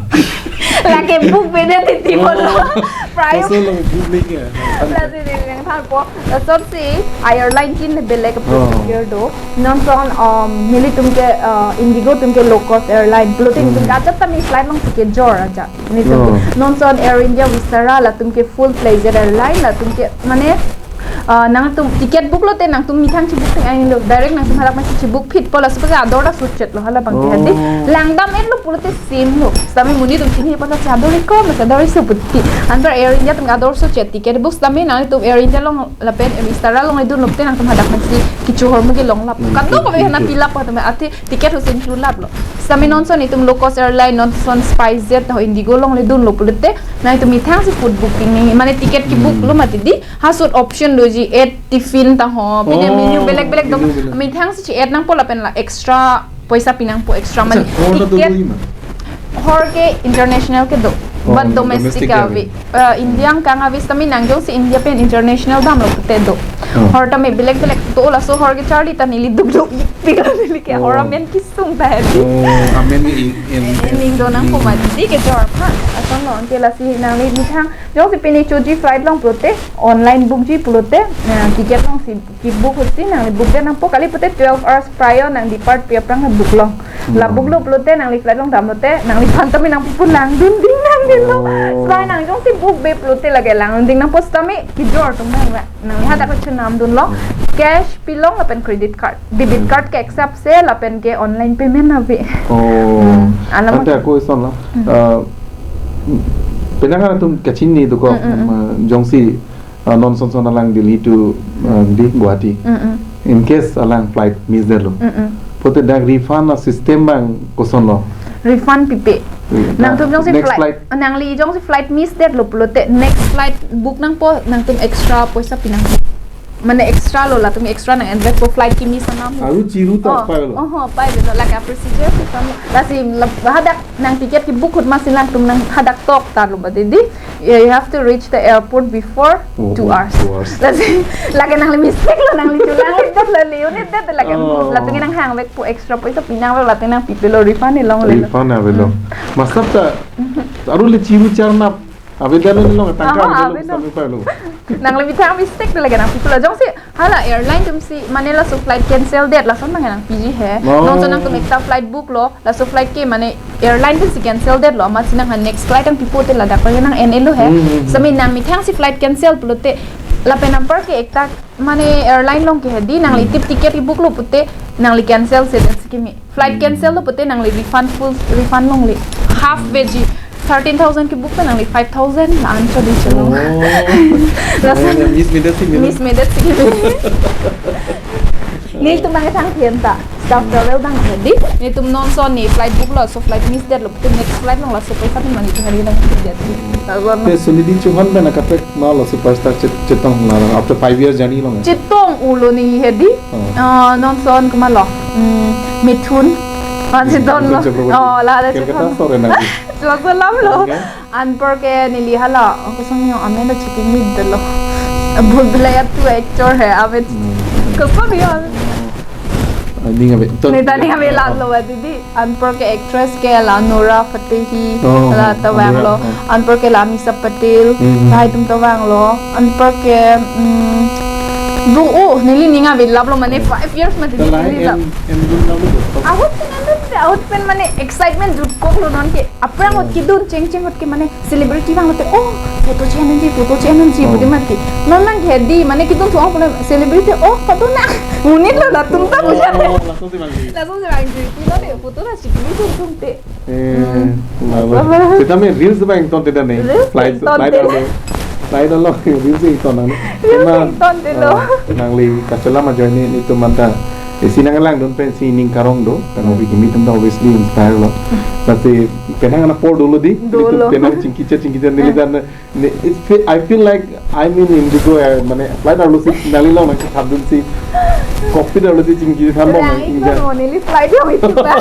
Lake book beda ti ti Oh. bolo. Prior. Koson lo book ni ke. Lasi neli nangthanpo. Lason si airline tin le belek Oh. procedure do. Non son, um, nelitum ke, uh, Indigo atum ke low cost airline. Pulote Hmm. nelitum ke ajat tame flight along ticket jor aja. Nelitum ke Oh. non son Air India, Vistara, latum ke full fledged airline, latum ke mane, uh, nangtum ticket book lote nangtum methang si book theng ain lo. Direct nangtum hadak masi si book phit po laso ke ador ta suchet lo hala abang ke hedi. Oh. Langdam en lo pulote same lo. Sitame monit atum chini pa ta ador ko, masi ador so puti. Anpar Air India atum ador suchet ticket book sitame nangtum Air India along lapen Vistara along edun lo pute nangtum hadak masi kecho ahormu kelong lap. Hmm, Kado ko hmm, hana hmm. pilap ko tame ati ticket husin chu lap lo. Sitame non son nelitum low cost airline, non son SpiceJet ho Indigo along le dun lo pulote nangtum methang si food booking ni, mane ticket ke book Hmm. lo mati di, ha sut option doji, add tiffin ta ho, pine Oh, menu belek belek dong. Menu belek. Methang si add nangpo lapen la extra poisa pinangpo extra Acha, mane hor ta do ticket. do ima? Hor ke international ke do, Oh, but domestic domestic ke ave. ave. Uh, India angkang ave sitame nang jongsi India pen international damlo pute do. Oh. Hor tame belek belek do laso hor kecharli ta neli duk duk pik neli ke hor Oh. amen kesung ta hedi. Oh, amen ni in, in, Ening do nangpo Hmm. mati kejor aphan. Ason lo anke lasi nangli methang jongsi pini choji flight along pulote, online book ji pulote, eh, ticket along si kebook hosi nangli book det nangpo kali pute twelve hours prior nang depart pi aphrang book long. La Hmm. book lo pulote nangli flight along damlote nangliphan tame nangpipo langdun ding nangdin lo. Oh. Sitame nang jongsi book be pulote lake langdun ding nangpo sitame kejor atum nang la. Nangli hadak le chenam dunlo. Hmm. Cash pilong lapen credit card. Debit Hmm. card ke accept se lapen ke online payment ave. Oh. Hmm. Alam Ante ako ison lo. Hmm. Uh, penang atum kachini dokok, Hmm, hmm, hmm. uh, jongsi, uh, non son son alang Delhi to, uh, di Guwahati. Hmm, hmm. In case alang flight miss det lo. Hmm, hmm. Pute dak refund a system abang koson lo? Refund pipe. Iya, Nangtum na, jongsi next flight, flight. nangli jongsi flight miss det lo pulote next flight book nangpo nangtum extra poisa pinang. Mane extra lo latum extra nang invest po flight kemiss anam. Aru chiru ta Oh, pai lo. oh, pai lo. Lake procedure si kan. Lasi lab-, hadak nang ticket kebook ahut masi nangtum nang hadak tok ta lo ba didi. Yeah, you have to reach the airport before Oh, two oh, hours. two hours. Lasi lake nangli mistake lo nangli chulang le dot lo le unit dot lake Oh. latum nanghang vek po extra poisa pinang lo latum nangpipe lo refund ni long le lo. Refund ave lo. Hmm. Masap ta aru le chiru charnap ave det lo long tangka Aha, ave lo ave lo. Sami pa lo. Nangli methang mistake de lake nangpipe lo jongsi hala airline atum si mane laso flight cancel det lason abang nangpiji he. Oh. Non son nangtum ekta flight book lo laso flight ke mane airline atum si cancel det lo amat si nang ha next flight nangpipo te ladak lake nang en-e lo he. Hmm, hmm, hmm. Sitame nang methang si flight cancel pulote lapen anpar ke ekta mane airline along ke hedi nangli Hmm. tip ticket kebook lo pute nangli cancel se det si keme. Flight Hmm. cancel lo pute nangli refund full refund longle. Half Hmm. veji thirteen thousand kebook ta nangli five thousand la ancho di chelo. Oh. Laso Oh, ya, miss medet si keme. Miss medet si keme. Nelitum nangkethang thenta. Staff travel abang hedi. Nelitum non ason ne flight book lo, laso flight miss detlo. Putin next flight along laso paisa pen mani tu hari nang tiket. Lason. Te Sunidhi Chauhan pen akaprek ma lo superstar chet-, chetong la after five years journey along. Chetong ulo neli hedi. Oh. Ah, non ason komatlo. Hmm, Mithun. Ah, chetonglo. Mithun Chakraborty. Oh, la ada Kolkata chetong. Sore nang. Laso alam lo. Okay. Anparke neli hala, oh, kosonlo amen lo chicken meat detlo. Bhul Bhulaiya two actor hai, amen. Hmm. Kosonlo amen. Ah, ning ave. To- Neta ning ave la lo ba didi. Anparke actress ke la Nora Fatehi, oh, la oh, ta vanglo. Nora, oh. Anparke la Amisa Patel, hmm, lahai atum ta vanglo. Anparke, mm, do, oh, neli ning ave lap lo mane, hmm, five years mati. The neli line lap. And, and do lap lo. Ahut pen, ahut pen mane excitement jutkoklo non ke. Aphrang ahut, hmm, kedun chengcheng ahut ke mane celebrity vanglote, oh, photo che-en nangji, photo che-en nangji, oh, pudi mati. Non nang hedi, mane kedun thong pune celebrity, oh, photo na. Monit lo latum ta puja. Oh, laso si vangji. Laso si vangji. Kilo de, photo na chikli tum tum te. Eh, hmm, laso. Laso. Seta me reels ba ingtonte da ne. Reels flight, ingtonte. Flight alo. Flight alo, reels ington nang. Reels ingtonte lo. Ah, nangli kachelam ajoine nelitum anta isi nanglang dun pensi ning karong do, kan, hmm, hobi kimi atum ta obviously inspire lo. Lasi penang ana apor dolo di, dolo. Nelitum penang chingkicha chingkicha neli, hmm, dan ne, it's fe-, I feel like I'm in Indigo Air, mane flight arlo si nangli along nangkethap dunsi, cockpit arlo si chingki tham bom. Rang nang ito ingja. No, neli flight along ito ba.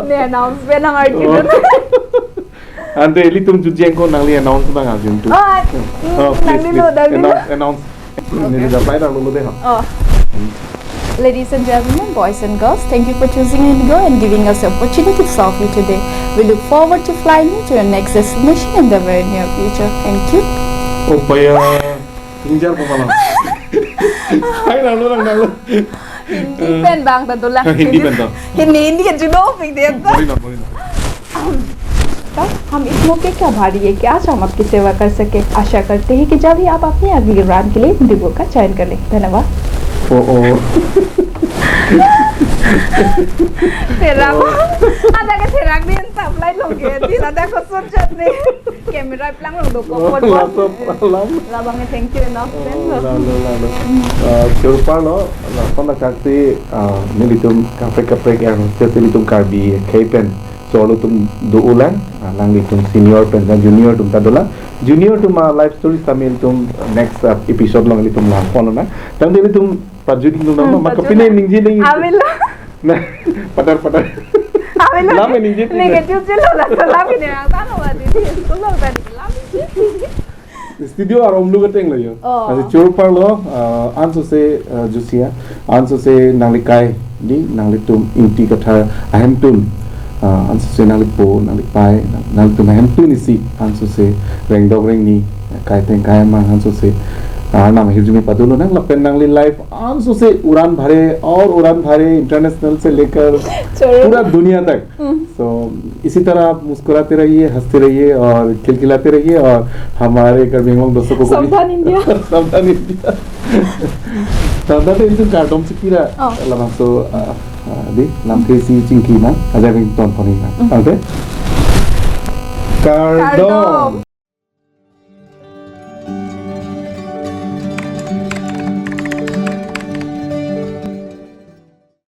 Ne announce penang arju. Oh. Dun. Ante ilitum jutji angko nangli announce abang arju tu. Oh, oh, please, nangli please. Lo, nangli lo. Announce, announce. Okay. Neli dak flight arlo lo de ha. Oh. Ladies and gentlemen, boys and girls, thank you for choosing Indigo and giving us the opportunity to serve you today. We look forward to flying you to your next destination in the very near future. Thank you. Oh, paya. Injar po malam. Flight arlo lang nang lo. Hindi pen bang ta dolang. Hindi pen to. Hindi, Hindi ke judo pik de to. Boleh na, boleh na. तो हम इस मौके के आभारी है कि आज हम आपकी सेवा कर सके। आशा करते हैं कि जल्द ही आप अपनी अगली उड़ान के लिए इंडिगो का चयन कर लें। धन्यवाद। Oh, oh. Therak. Oh. Ada ke therak din ta flight along ke. Din ada ko sot jat ne. Camera plang along dokok. Oh, pon pon. Laso alam. Labang ke thank you enough. Oh, friend. Lalo, lalo. Hmm. Ah, choro parlo, lason akaksi, ah, nelitum kaprek kaprek yang hostel nelitum Karbi akhei pen chorlo atum do-olang, ah, nanglitum senior pen, junior atum ta dolang. Junior atum a-life story tame ilitum next, ah, episode along ilitum lang pon na. Tangte ilitum pajut ilitum, hmm, ma pajut kapine na. Ningje nang. Avelo. Na, padar, padar. Avelo. Lam ningje. Negative chelo la, salam ini orang tahu, Wak, di sini, sekolah tadi, lam. Studio arum lu keteng lo yo. Oh. Lasi choro parlo, ah, ansose, ah, Josia, ansose nangli kai, di nanglitum Ingti Kathar ahemtun, ah, ansose nanglipo, nanglipei, nang-, nanglitum ahemtun isi, ansose rengdok rengni, kaiteng kaimang ansose, ah, nang hirjume padolo nang lapen nangli life ansose Uran Bhare aur Uran Bhare International se lekar, choro, pura duniya tak. Hmm. So, इसी तरह आप मुस्कुराते रहिए, हंसते रहिए और खिलखिलाते रहिए और हमारे Karbi Anglong दर्शकों को भी सावधान इंडिया। सावधान India. Tangte ilitum kardom si pira, oh, labangso, ah, ah, di, lamthe si chingki nang, ajak ilitum ton pon nang. Hmm. Tangte? Kardom. Kardom.